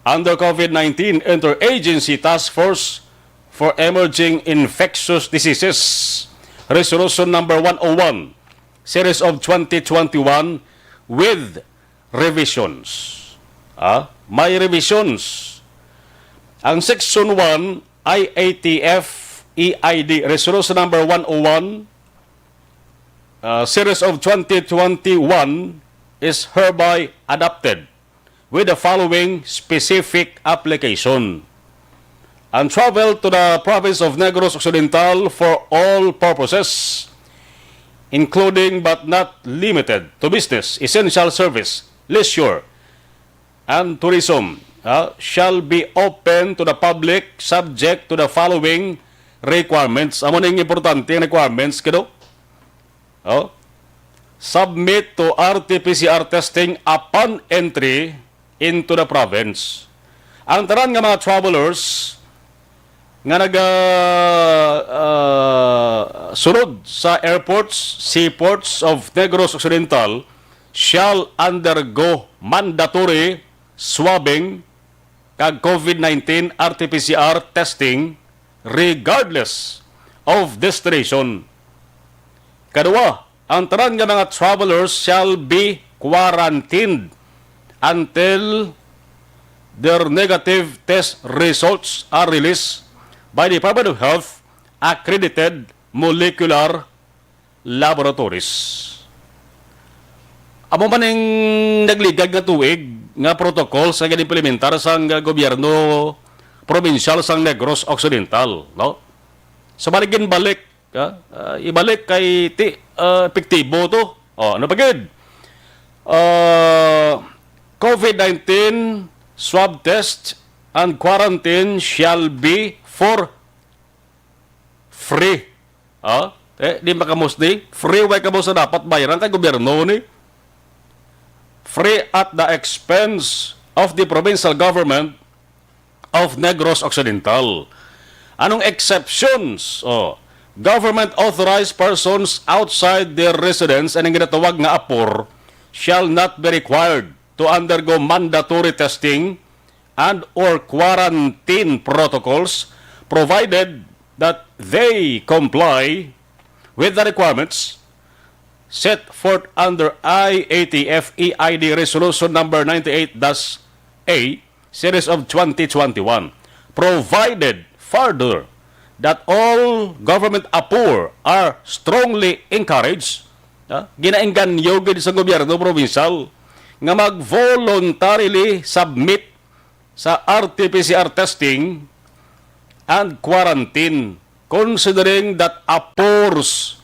under COVID nineteen Interagency Task Force for Emerging Infectious Diseases, Resolution Number one oh one, Series of twenty twenty-one, with revisions. Ah, may revisions. Ang Section one, I A T F E I D, Resolution Number one oh one, uh, Series of twenty twenty-one, is hereby adopted with the following specific application: and travel to the province of Negros Occidental for all purposes, including but not limited to business, essential service, leisure, and tourism, ah, shall be open to the public subject to the following requirements. Amo ning importante nga requirements, kado. Oh. Submit to R T P C R testing upon entry into the province. Ang tanan nga mga travelers nga naga, ah, sulod sa airports, seaports of Negros Occidental shall undergo mandatory swabbing kag COVID nineteen R T P C R testing regardless of destination. Kadua, ang tanan nga mga travelers shall be quarantined until their negative test results are released by the Department of Health accredited molecular laboratories. Amo man ning nagligad nga tuig nga protocol sa ginimplementar sang gobyerno probinsyal sang Negros Occidental, no? Sa balik ginbalik, ah, ah, ibalik kay ti, ah, epektibo to. Oh, ano pa gid? Ah, COVID nineteen swab test and quarantine shall be for free. Ah, eh, di makamusdi. Free, way kamo sa dapat bayaran kay gobyerno ni. Free at the expense of the provincial government of Negros Occidental. Anong exceptions? Oh, government authorized persons outside their residence, ang ginatawag nga apor, shall not be required to undergo mandatory testing and or quarantine protocols, provided that they comply with the requirements set forth under I A T F E I D Resolution Number ninety-eight dash A, Series of twenty twenty-one. Provided further that all government apor are strongly encouraged, ah, ginaengganyo gid sa gobyerno provincial nga mag-voluntarily submit sa R T P C R testing and quarantine, considering that apors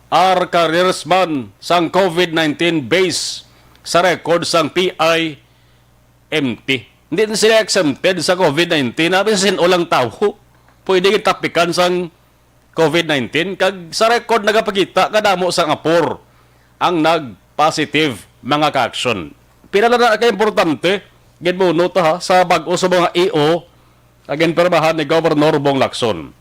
are carriers man sang COVID nineteen based sa record sang P I M T. Hindi na sila exempted sa COVID nineteen. Abi sa sin-o lang tawo pwede gitapikan sang COVID nineteen, kag sa record nagapakita nga damo sang apor ang nag-positive mga ka-action. Pila na na ka importante, ginbuno ta ha, sa bag-o sa mga E O nga ginpirmahan ni Governor Bong Lacson.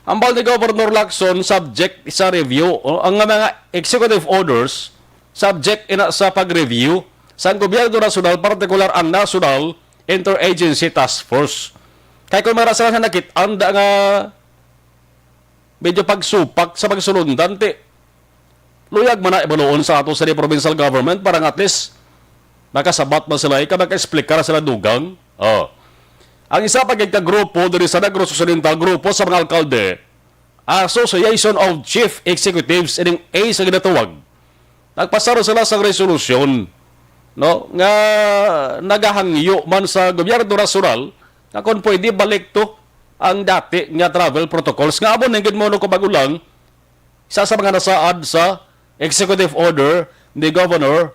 Ambal ni Governor Lacson, subject sa review, o, ang mga executive orders, subject ina sa pag-review sang gobyerno nasyonal, partikular ang National Interagency Task Force. Kay kung mara sila sa nakit-an da nga medyo pagsupak sa pagsulundan, ti luyag man na ibaluon sa ato sa provincial government para nga at least makasabat na sila, ika maka-explicar sila dugang. Oh. Ang isa pa gid ka grupo diri sa Negros Occidental, grupo sa mga alkalde, Association of Chief Executives, ining A sa ginatawag, nagpasar sila sa resolusyon, no, nga nagahangyo man sa gobyerno nasyonal nga kung pwede balik to ang dati nga travel protocols nga amo ning ginmuno ko bago lang, isa sa mga nasaad sa executive order ni Governor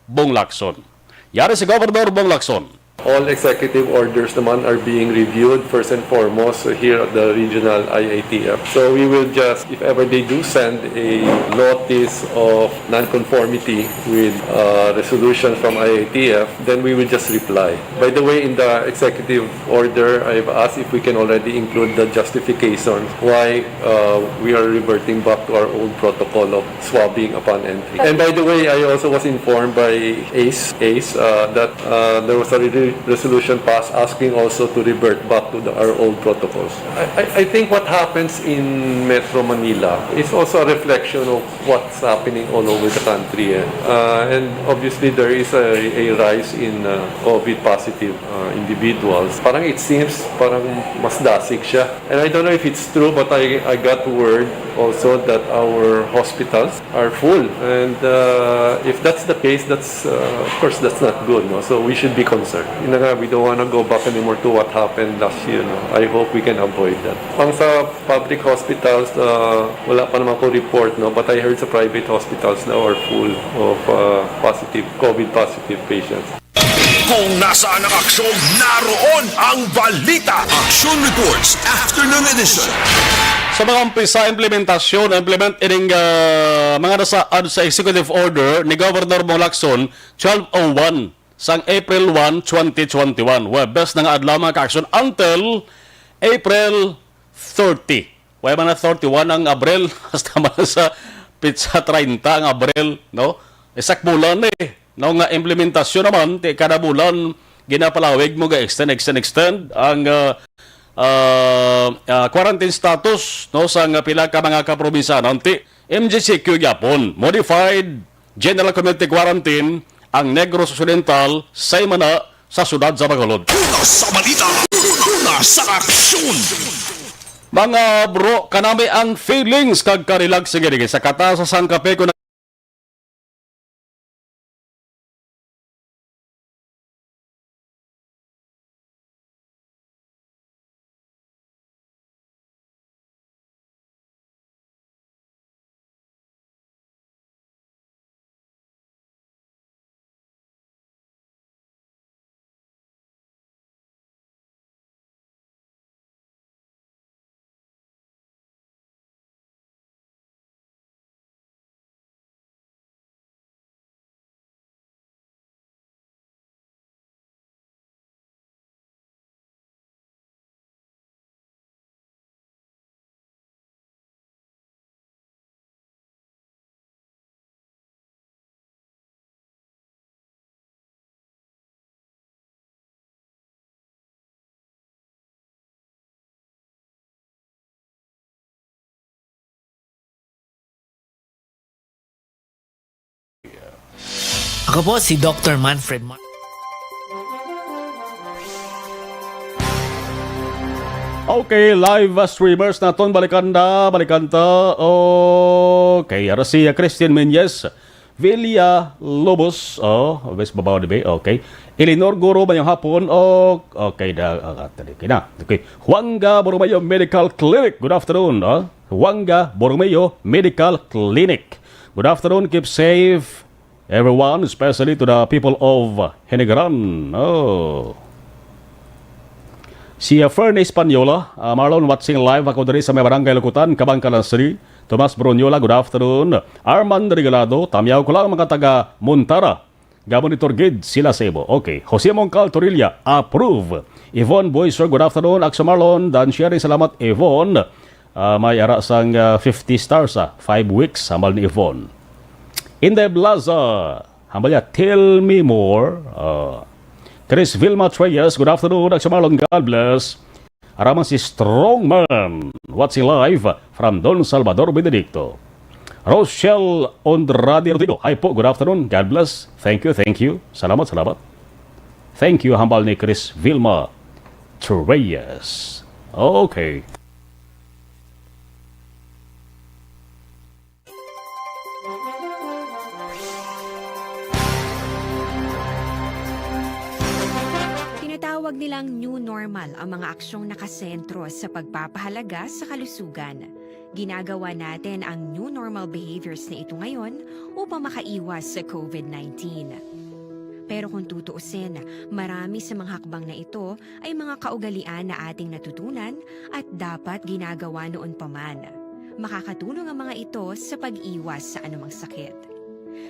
Bong Lacson. Yari si Governor Bong Lacson. All executive orders naman are being reviewed first and foremost here at the regional I A T F. So we will just, if ever they do send a notice of non-conformity with uh, resolution from I A T F, then we will just reply. By the way, in the executive order, I've asked if we can already include the justification why uh, we are reverting back to our old protocol of swabbing upon entry. And by the way, I also was informed by ACE, ACE, uh, that, uh, there was a re-, resolution passed asking also to revert back to the, our old protocols. I, I, I think what happens in Metro Manila is also a reflection of what's happening all over the country, eh. Uh, and obviously, there is a, a rise in, uh, COVID positive, uh, individuals. Parang it seems parang mas dasig siya. And I don't know if it's true, but I, I got word also that our hospitals are full. And, uh, if that's the case, that's, uh, of course, that's not good, no? So we should be concerned. Yun na nga, we don't wanna go back anymore to what happened last year, no? I hope we can avoid that. Ang sa public hospitals, uh, wala pa naman ko report, no? But I heard sa private hospitals now are full of, uh, positive, COVID positive patients. Kung nasaan ang aksyon, naroon ang balita. Action Reports, Afternoon Edition. Sa mga umpisa, implementasyon, implement ining, ah, mga nasaad sa executive order ni Governor Bong Lacson, twelve oh one sang April one, twenty twenty-one. Huwebes na nga adlaw, mga ka-aksyon, until April thirty. Wala man na thirty-one ang Abril, hasta man sa pitsa treinta ang Abril, no? Isa ka bulan eh, no, nga implementasyon naman, ti kada bulan, ginapalawig mo, ga-extend, extend, extend ang, ah, ah, ah, quarantine status, no, sa nga pila ka mga kaprobinsya. Nanti, M G C Q gyapon, modified General Community Quarantine ang Negros Occidental, Saymana, sa siyudad sa Bacolod. Una sa balita, una sa aksyon. Mga bro, kanami ang feelings kag ka-relax. Sige, sige, sa kata sa sangkape ko na Ako po si Doctor Manfred Mar- Okay, live, uh, streamers naton, balikan na, balikan ta. Okay, ara si, uh, Christian Menyes, Villa Lobos, oh, bes babaw dibi, okay. Eleanor Guro, mayong hapon, oh, okay, da, ah, tali, okay na. Okay. Juanga Borromeo Medical Clinic, good afternoon, oh. Juanga Borromeo Medical Clinic. Good afternoon, keep safe, everyone, especially to the people of Hinigaran. Oh. Si, uh, Fernie Española, uh, Marlon, watching live ako diri sa may Barangay Lukutan, Kabankalan City. Tomas Brunyola, good afternoon. Arman Regalado, tamyaw ko lang mga taga Montara. Gamon ni Turgid, sila sa imo. Okay. Jose Mongcal Torilla, approve. Yvonne Boyser, good afternoon. Akso Marlon, Dan Sherry, salamat, Yvonne. Ah, may ara sang, ah, fifty stars, ah, five weeks, hambal ni Yvonne. Inday Blaza, hambal niya, "Tell me more." Ah, Chris Vilma Treyes, good afternoon. Akso Marlon, God bless. Ara man si Strongman, watching live from Don Salvador Benedicto. Rochelle Andrade Rodrigo, hi po, good afternoon. God bless. Thank you, thank you. Salamat, salamat. Thank you, hambal ni Chris Vilma Treyes. Okay. Tinatawag nilang new normal ang mga aksyong nakasentro sa pagpapahalaga sa kalusugan. Ginagawa natin ang new normal behaviors na ito ngayon upang makaiwas sa COVID nineteen. Pero kung tutuusin, marami sa mga hakbang na ito ay mga kaugalian na ating natutunan at dapat ginagawa noon pa man. Makakatulong ang mga ito sa pag-iwas sa anumang sakit.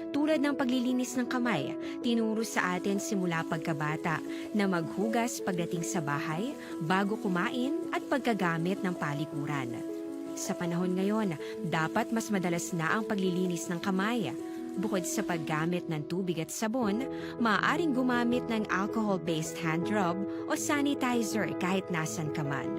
Tulad ng paglilinis ng kamay, tinuro sa atin simula pagkabata na maghugas pagdating sa bahay, bago kumain, at pagkagamit ng palikuran. Sa panahon ngayon, dapat mas madalas na ang paglilinis ng kamay. Bukod sa paggamit ng tubig at sabon, maaaring gumamit ng alcohol-based hand rub o sanitizer kahit nasan ka man.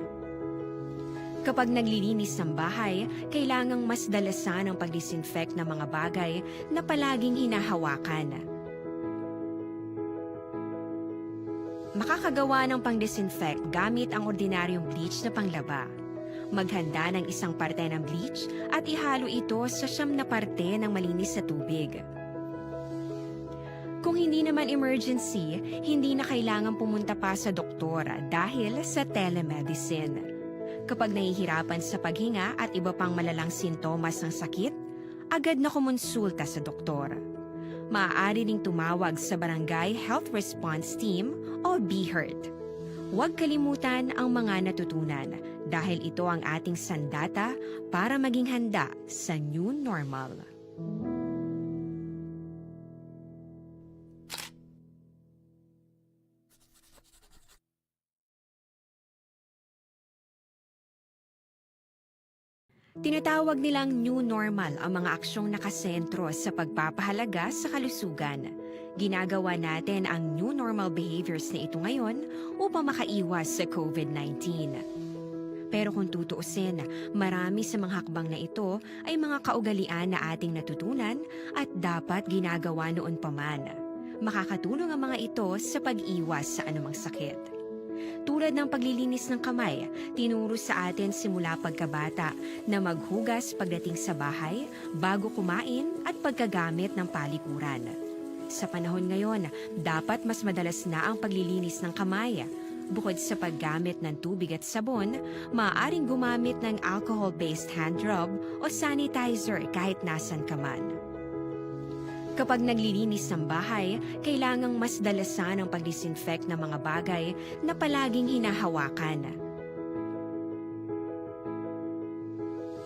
Kapag naglilinis ng bahay, kailangang mas dalasan ang pag-disinfect ng mga bagay na palaging hinahawakan. Makakagawa ng pang-disinfect gamit ang ordinaryong bleach na panglaba. Maghanda ng isang parte ng bleach at ihalo ito sa siyam na parte ng malinis na tubig. Kung hindi naman emergency, hindi na kailangan pumunta pa sa doktor dahil sa telemedicine. Kapag nahihirapan sa paghinga at iba pang malalang sintomas ng sakit, agad na kumonsulta sa doktor. Maaari ring tumawag sa Barangay Health Response Team o BHERT. Huwag kalimutan ang mga natutunan dahil ito ang ating sandata para maging handa sa new normal. Tinatawag nilang new normal ang mga aksyong nakasentro sa pagpapahalaga sa kalusugan. Ginagawa natin ang new normal behaviors na ito ngayon upang makaiwas sa COVID nineteen. Pero kung tutuusin, marami sa mga hakbang na ito ay mga kaugalian na ating natutunan at dapat ginagawa noon pa man. Makakatulong ang mga ito sa pag-iwas sa anumang sakit. Tulad ng paglilinis ng kamay, tinuro sa atin simula pagkabata na maghugas pagdating sa bahay, bago kumain, at pagkagamit ng palikuran. Sa panahon ngayon, dapat mas madalas na ang paglilinis ng kamay. Bukod sa paggamit ng tubig at sabon, maaaring gumamit ng alcohol-based hand rub o sanitizer kahit nasan ka man. Kapag naglilinis ng bahay, kailangang mas dalasan ang pag-disinfect ng mga bagay na palaging hinahawakan.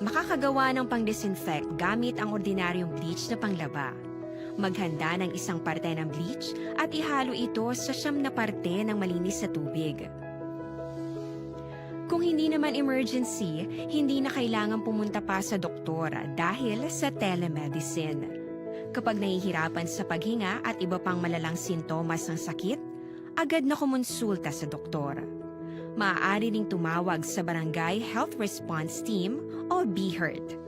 Makakagawa ng pang-disinfect gamit ang ordinaryong bleach na panglaba. Maghanda ng isang parte ng bleach at ihalo ito sa siyam na parte ng malinis na tubig. Kung hindi naman emergency, hindi na kailangan pumunta pa sa doktor dahil sa telemedicine. Kapag nahihirapan sa paghinga at iba pang malalang sintomas ng sakit, agad na kumonsulta sa doktor. Maaari ring tumawag sa Barangay Health Response Team o BHERT.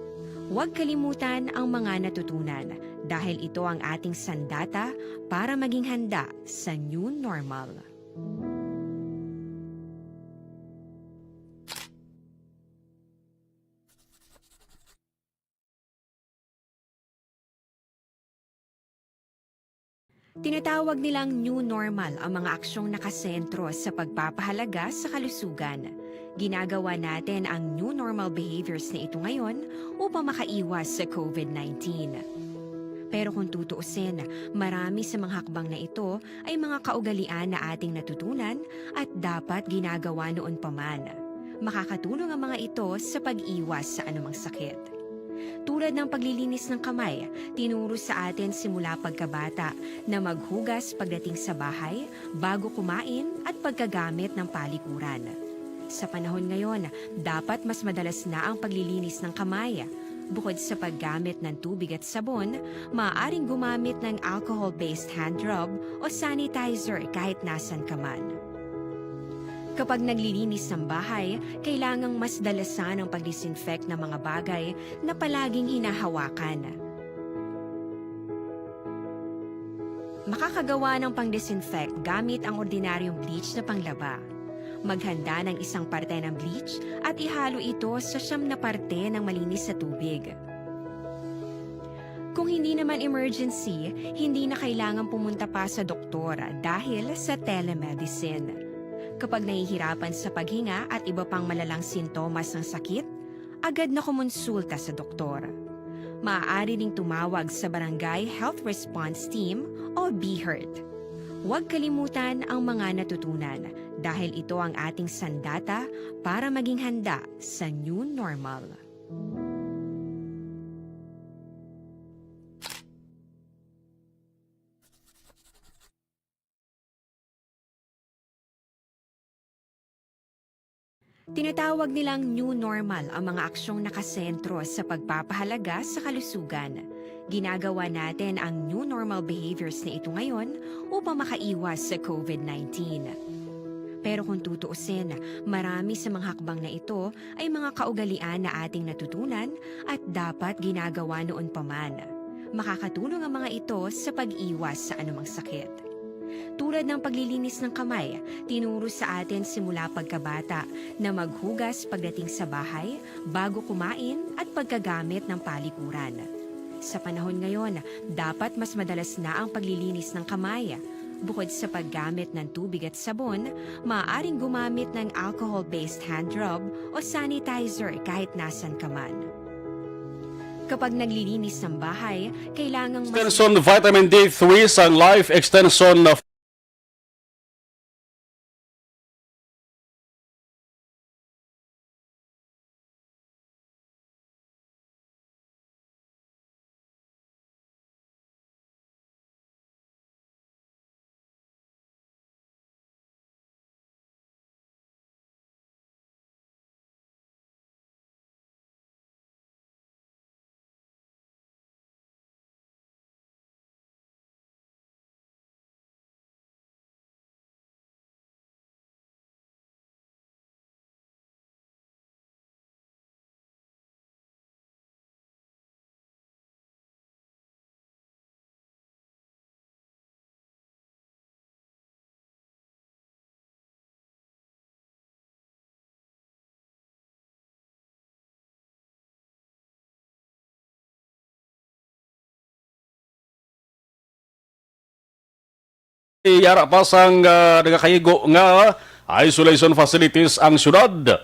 Huwag kalimutan ang mga natutunan dahil ito ang ating sandata para maging handa sa new normal. Tinatawag nilang new normal ang mga aksyong nakasentro sa pagpapahalaga sa kalusugan. Ginagawa natin ang new normal behaviors na ito ngayon upang makaiwas sa COVID nineteen. Pero kung tutuusin, marami sa mga hakbang na ito ay mga kaugalian na ating natutunan at dapat ginagawa noon pa man. Makakatulong ang mga ito sa pag-iwas sa anumang sakit. Tulad ng paglilinis ng kamay, tinuro sa atin simula pagkabata na maghugas pagdating sa bahay, bago kumain, at pagkagamit ng palikuran. Sa panahon ngayon, dapat mas madalas na ang paglilinis ng kamay. Bukod sa paggamit ng tubig at sabon, maaaring gumamit ng alcohol-based hand rub o sanitizer kahit nasan ka man. Kapag naglilinis ng bahay, kailangang mas dalasan ang pag-disinfect ng mga bagay na palaging hinahawakan. Makakagawa ng pang-disinfect gamit ang ordinaryong bleach na panglaba. Maghanda ng isang parte ng bleach at ihalo ito sa siyam na parte ng malinis na tubig. Kung hindi naman emergency, hindi na kailangan pumunta pa sa doktor dahil sa telemedicine. Kapag nahihirapan sa paghinga at iba pang malalang sintomas ng sakit, agad na kumonsulta sa doktor. Maaari ding tumawag sa Barangay Health Response Team o BHERT. Huwag kalimutan ang mga natutunan dahil ito ang ating sandata para maging handa sa new normal. Tinatawag nilang new normal ang mga aksyong nakasentro sa pagpapahalaga sa kalusugan. Ginagawa natin ang new normal behaviors na ito ngayon upang makaiwas sa COVID nineteen. Pero kung tutuusin, marami sa mga hakbang na ito ay mga kaugalian na ating natutunan at dapat ginagawa noon pa man. Makakatulong ang mga ito sa pag-iwas sa anumang sakit. Tulad ng paglilinis ng kamay, tinuro sa atin simula pagkabata na maghugas pagdating sa bahay, bago kumain, at pagkagamit ng palikuran. Sa panahon ngayon, dapat mas madalas na ang paglilinis ng kamay. Bukod sa paggamit ng tubig at sabon, maaaring gumamit ng alcohol-based hand rub o sanitizer kahit nasan ka man. Kapag naglilinis ng bahay, kailangang mas Extension Vitamin D three sang Life Extension na Yara pa sang, ah, nagakaigo nga isolation facilities ang syudad,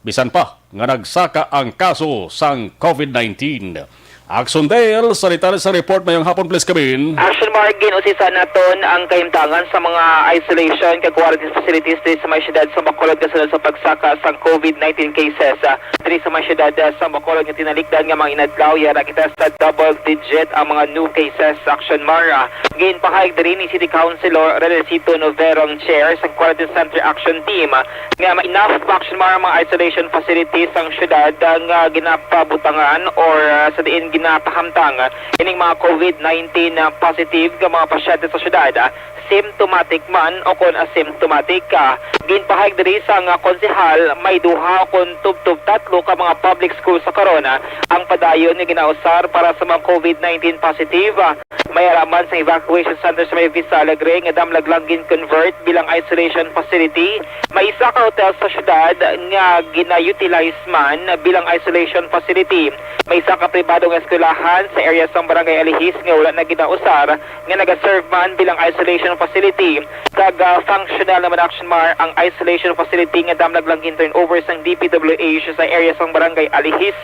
bisan pa nga nagsaka ang kaso sang COVID nineteen. Action Dale, sa detalye sa report, mayong hapon, please, Kevin. Action Mark, gin-usisa naton ang kahimtangan sa mga isolation kag quarantine facilities diri sa may siyudad sa Bacolod kasunod sa pagsaka sang COVID nineteen cases, ah, diri sa may siyudad, ah, sa Bacolod nga tinalikdan nga mga inadlaw. Yara kita sa double digit ang mga new cases. Action Mar, ah, ginpahayag diri ni City Councilor Renesito Noverong, chair sa Quarantine Center Action Team, ah, nga may enough pa, Action Mar, ang mga isolation facilities sang siyudad, ah, nga ginapabutangan or, ah, sa diin ginatahamtang, ah, ining mga COVID nineteen, ah, positive nga mga pasyente sa siyudad, ah, symptomatic man o kon asymptomatic. Ah, ginpahayag diri sang, ah, konsehal, may duha kon tubtob tatlo ka mga public school sa karon, ah, ang padayon nga ginausar para sa mga COVID nineteen positive. Ah, may ara man sa evacuation center sa may Vista Alegre nga damlag lang gin-convert bilang isolation facility. May isa ka hotel sa syudad nga gina-utilize man bilang isolation facility. May isa ka pribado nga eskwelahan sa area sang Barangay Alihis nga wala na ginausar nga nagaserve man bilang isolation facility. Kag, ah, functional naman, Action Mar, ang isolation facility nga damlag lang gin-turnover sang D P W H sa area sang Barangay Alihis.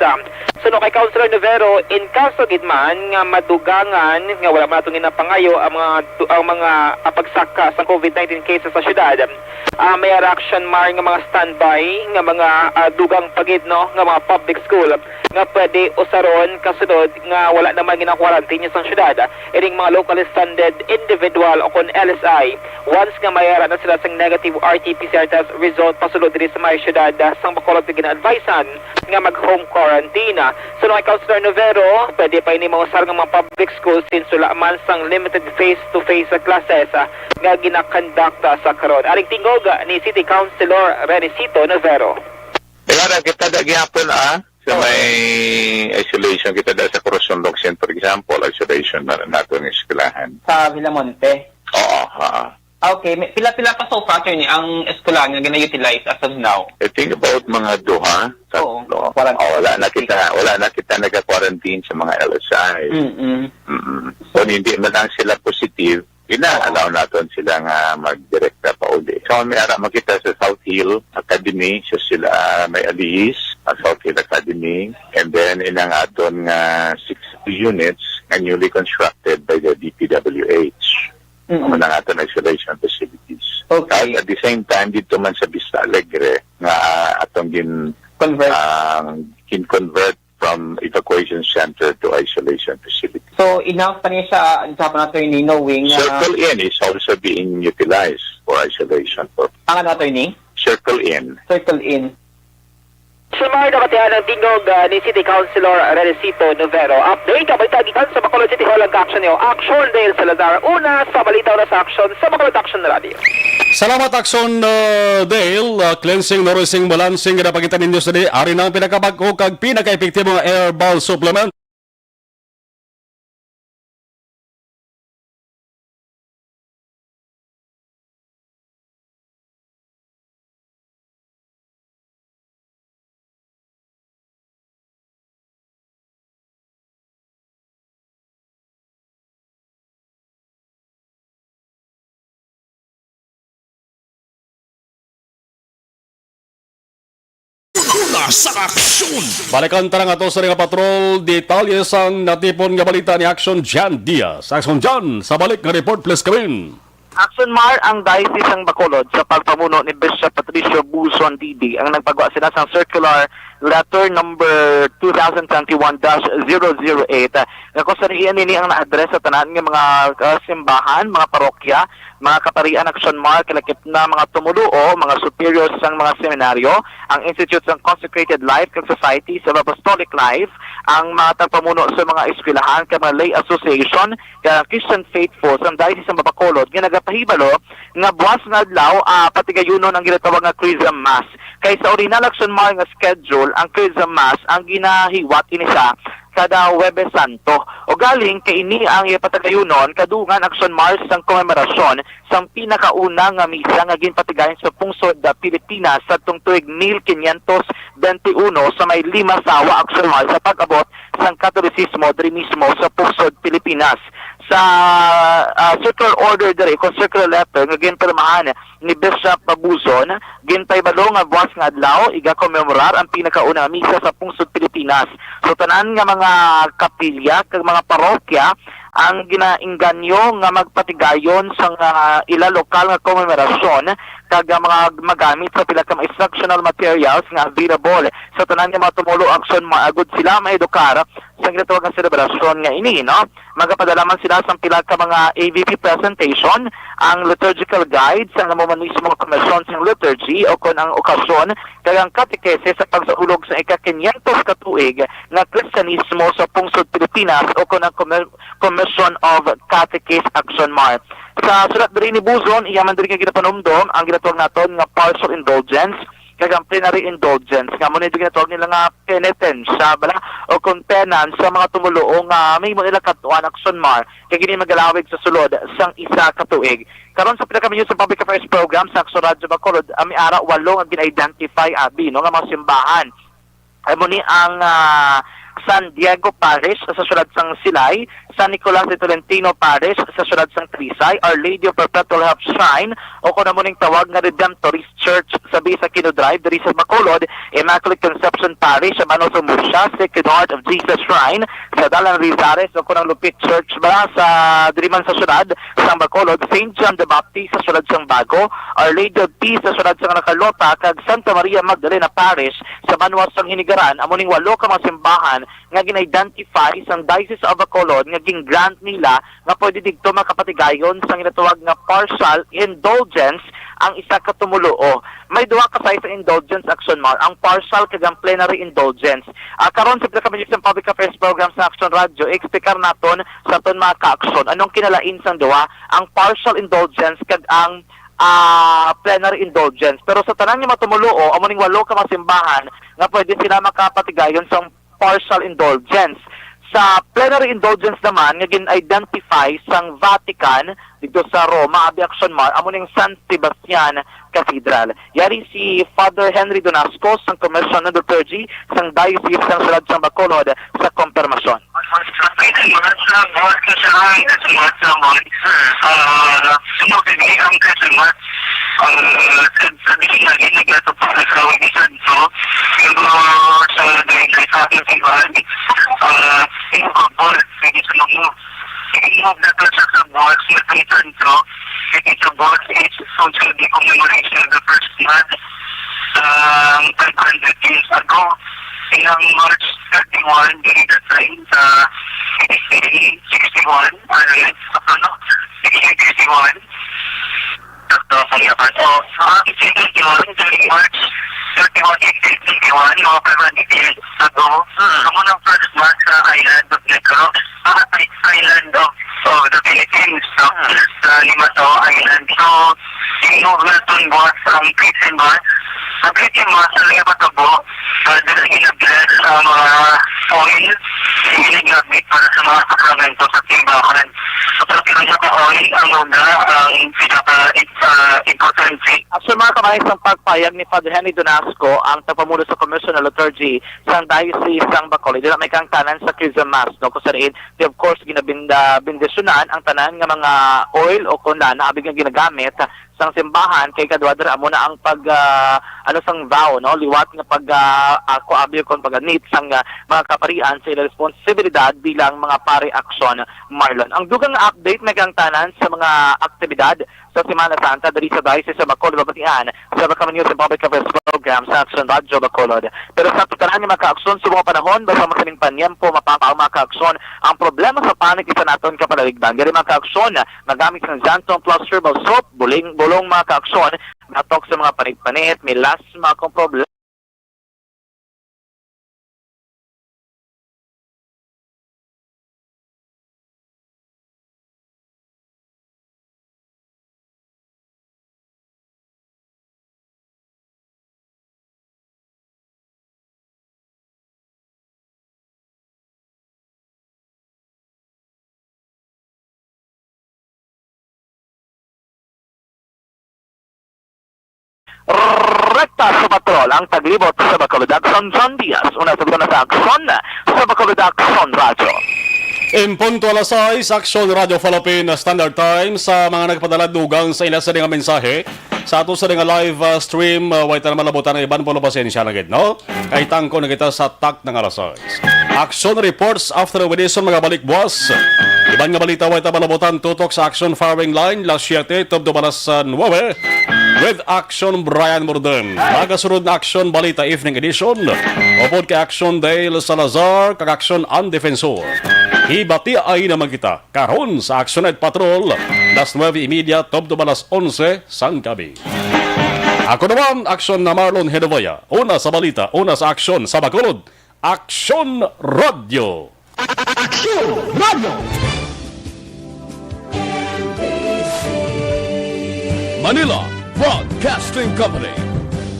Suno kay Councilor Novero, in kaso gid man nga madugangan nga wala man nato ginapangayo ang mga, ang mga, ah, pagsaka sa COVID nineteen cases sa syudad, ah, may ara, Action Mar, nga mga standby nga mga, ah, dugang pa gid, no, nga mga public school nga pwede usaron kasunod nga wala naman gina-quarantine sang syudad ining mga locally stranded individual o kon L S I. Once nga may ara na sila sang negative R T P C R test result pasulod diri sa may siyudad, ah, sang Bacolod, nga gina-advisean nga mag-home quarantine. Suno kay Councilor Novero, pwede pa ini mausar nga mga public school since wala man sang limited face-to-face classes, ah, nga ginakonduct, ah, sa karon. Aring tingog, ah, ni City Councilor Renicito Novero. Wala na kita da gihapon, ah. Sa Oo. may isolation kita da sa Corazon Locsin, for example, isolation na nato ng eskwelahan. Sa Villamonte? Oo, ha. Ah, okay. May, pila-pila pa so far, attorney, ang eskwelahan nga gina-utilize as of now? I think about mga duha, Oo, tatlo. quarantine. Oh, wala na kita, wala na kita nagka-quarantine sa mga L S I. Mm-mm. Mm-mm. Kung hindi man lang sila positive, ina-allow Oo. naton sila nga magdirekta pa uli. So, may ara man kita sa South Hill Academy, sa sila, ah, may Alihis, ah, South Hill Academy, and then inang aton nga six units nga newly constructed by the D P W H. Mm-mm. Amo na nga aton isolation facilities. Okay. Kag at the same time, dito man sa Vista Alegre, nga, ah, atong gin-, Convert. ah, gin-convert from evacuation center to isolation facility. So, enough pa niya siya, ang sa mga, attorney, knowing nga Circle Inn is also being utilized for isolation purposes. Ang ano, attorney? Circle Inn. Circle Inn. Sumar na batian ang tingog, ah, ni City Councilor Renesito Novero. Update, ang balita gikan sa Bacolod City Hall ang ka-action niyo. Action, Dale Salazar. Una sa balita, una sa action sa Bacolod Action Radio. Salamat, Action, uh, Dale. Uh, cleansing, nourishing, balancing, ginapakita ninyo sa di. Ari na ang pinakabag-o kag pinaka-epektibo nga herbal supplement. Una sa aksyon. Balikan ta na nga to sa nga patrol. Detalye sang natipon nga balita ni Action Jan Diaz. Action Jan, sa balik nga report, please come in. Action Mar, ang Diocese sang Bacolod sa pagpamuno ni Bishop Patricio Buzon D D ang nagpagwa sila sang circular letter number two thousand twenty-one dash zero zero eight, nga kung sa diin ini ang na-address sa tanan nga mga, ah, simbahan, mga parokya, mga kaparian, Action Mar, kalakip na mga tumuluo, mga superiors sang mga seminaryo, ang Institute sang Consecrated Life kag Society sa Apostolic Life, ang mga tagpamuno sa mga eskwelahan kag mga lay association, kag ang Christian faithful sang Diocese sang Bacolod nga nagapahibalo nga buwas nga adlaw, ah, patigayunon ang ginatawag nga Chrism Mass. Kay sa orihinal, Action Mar, nga schedule, ang Chrism Mass ang ginahiwat ini sa kada Huwebes Santo. Ugaling kay ini ang ipatagayunon kadungan, Action Mar, sang komemorasyon sang pinakauna nga misa nga ginpatigayon sa pungsod da Pilipinas sadtong tuig mil quinientos veintiuno sa may Limasawa, Action Mar, sa pag-abot sang Katolisismo diri mismo sa pungsod Pilipinas. Sa, ah, circular order diri, kung circular letter nga ginpirmahan ni Bishop Buzon, ginpahibalo nga buwas nga adlaw igakomemorar ang pinakauna nga misa sa pungsod Pilipinas. So, tanan nga mga kapilya kag mga parokya ang ginaengganyo nga magpatigayon sang, ah, ila lokal nga komemorasyon kag ang mga magamit sa pila ka mga instructional materials nga available sa tanan nga mga tumuluo, Action Mar, agud sila maedukar sa ginatawag nga selebrasyon nga ini, no? Magapadala man sila sang pila ka mga A V P presentation, ang liturgical guide sang amo man mismo nga komisyon sang liturgy o kon ang okasyon, kag ang katekesis sa pagsaulog sa ika-quinientos ka tuig nga Kristiyanismo sa pungsod Pilipinas o kon ang Commi-, Commission of Catechist, Action Mar. Sa sulat diri ni Buzon, iya man diri nga ginapanumdom ang ginatawag naton nga partial indulgence kag ang plenary indulgence, nga amo ni ginatawag nila nga penitensya, bala, o kon penance sa mga tumuluo nga may mo nila kadtuan, Action Mar, kay kini magalawig sa sulod sang isa ka tuig. Karon sa pinakaminyo sa Public Affairs Program sa Action Radyo Bacolod, ami ara walo nga gin-identify, abi, no, nga mga simbahan. Amo ni ang, ah, San Diego Parish sa siyudad sang Silay, San Nicolas de Tolentino Parish sa siyudad sang Talisay, Our Lady of Perpetual Help Shrine, o kon amo ning tawag nga Redemptorist Church sa Bisa Aquino Drive diri sa Bacolod, Immaculate Conception Parish sa Banos, Murcia, Sacred Heart of Jesus Shrine sa Dalan Rizares, o kon ang Lupit Church ba sa diri man sa siyudad sang Bacolod, Saint John the Baptist sa siyudad sang Bago, Our Lady of Peace sa siyudad sang La Carlota, kag Santa Maria Magdalena Parish sa banwa sang Hinigaran. Amo ning walo ka mga simbahan nga gin-identify sang Diocese of Bacolod nga gin-grant nila nga pwede didto makapatigayon sang ginatawag nga partial indulgence ang isa ka tumuluo. May duha ka size sa indulgence, Action Mar, ang partial kag ang plenary indulgence. Ah, karon sa pinakaminyo sang Public Affairs Program sa Action Radio, i-explicar naton sa aton mga ka-aksyon anong kinalain sang duha, ang partial indulgence kag ang, ah, plenary indulgence. Pero sa tanan nga mga tumuluo, amo ning walo ka mga simbahan nga pwede sila makapatigayon sang partial indulgence. Sa plenary indulgence naman nga gin-identify sang Vatican dito sa Roma, abi, Action Mar, amo ning San Sebastian Cathedral. Yari si Father Henry Donasco sang Commission on the Clergy sang Diocese sang Siyudad sang Bacolod sa kompirmasyon. Sa mga sa buhat ka siya, sa mga sa buhat, ah, sino kini ang kasumat? Ah, sa, sa di lagi nagkatapos sa tawag ni Santo, pero sa dahil sa ating simbahan, ah, sino ka buhat? Sige, sa mga, sino ang nagkatapos sa buhat? Sa ating Santo, sige, sa buhat, is social commemoration of the first Mass, um, five hundred years ago. Ilang March thirty-one, during that time, sa sixteen sixty-one, ano yun? Ano? Sixteen sixty-one. Sakto, kaya pa. So, sa sixteen sixty-one, during March Twenty twenty-one, mga five hundred years ago, Hmm. Amo nang first mass sa island of Negros, ah, ay, island of, of the Philippines, no? Hmm. Sa Limasawa Island. So, sinugad tun buwas ang Christian mass. Ang Christian mass, ang nagpatabo, ah, dahil ginabless ang mga oil, yung ginagamit para sa mga sakramento sa simbahan. So, pero pinaka-oil ang una, ang pinaka, ah, importante. Action, mga kamay, sa pagpayag ni Father Henry Donasco, ang tagpamuno sa Commission on Liturgy sang Diocese sang Bacolod, dira may kaangtanan sa Chrism Mass, no, kung sa diin, di, of course, ginabinda-, bendisyonan ang tanan nga mga oil o kon lana abi nga ginagamit sang simbahan, kay kadwa dira amo na ang pag, ah, ano, sang vow, no, liwat nga pag, ah, ah, kuabi kon pag-anit sang, ah, mga kaparian sa ila responsibilidad bilang mga pari. Action, Marlon. Ang dugang nga update may kaangtanan sa mga aktibidad sa Semana Santa diri sa Diocese sa Bacolod mabatian sa Bacolod News and Public Affairs Program sa Aksyon Radyo Bacolod. Pero sa totalan nga mga kaaksyon, subong nga panahon, basta mo sining panyempo, mapapa ang mga kaaksyon. Ang problema sa panit isa naton kapalaligdan. Diri mga kaaksyon, magamit sang Xanthone Plus Herbal Soap, buling, bulong mga kaaksyon, batok sa mga panit-panit, melasma kung problema. Rekta sa patrol ang taglibot sa Bacolod Aksyon, John Diaz. Una sa una sa aksyon sa Bacolod Aksyon Radyo. In punto alas sais, Aksyon Radyo Philippine Standard Time sa mga nagpadala dugang sa ila sa nga mensahe. Sa ato sa nga live, ah, stream, ah, way ta na malabutan ang iban, pero pasensya na gid, no? Kay tangko na kita sa tak nga alas sais. Action reports after Winison, mga balik buwas. Iban nga balita way ta malabutan tutok sa action firing line, las siete tubtob alas, ah, nuebe, with action Brian Morden. Magasunod na action balita evening edition. Upod kay action Dale Salazar, kag action ang defensor. Hibati ay naman kita karon sa Action Night Patrol, las nuebe y media tubtob alas onse sang gabi. Ako naman, action na Marlon Hedovaya. Una sa balita, una sa aksyon sa Bacolod, Aksyon Radyo. Aksyon Radyo. Manila Broadcasting Company.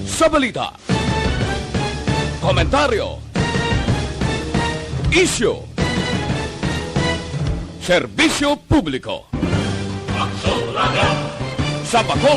Sa balita, komentaryo, isyu, serbisyo publiko. Aksyon Radyo. Sa Bacolod.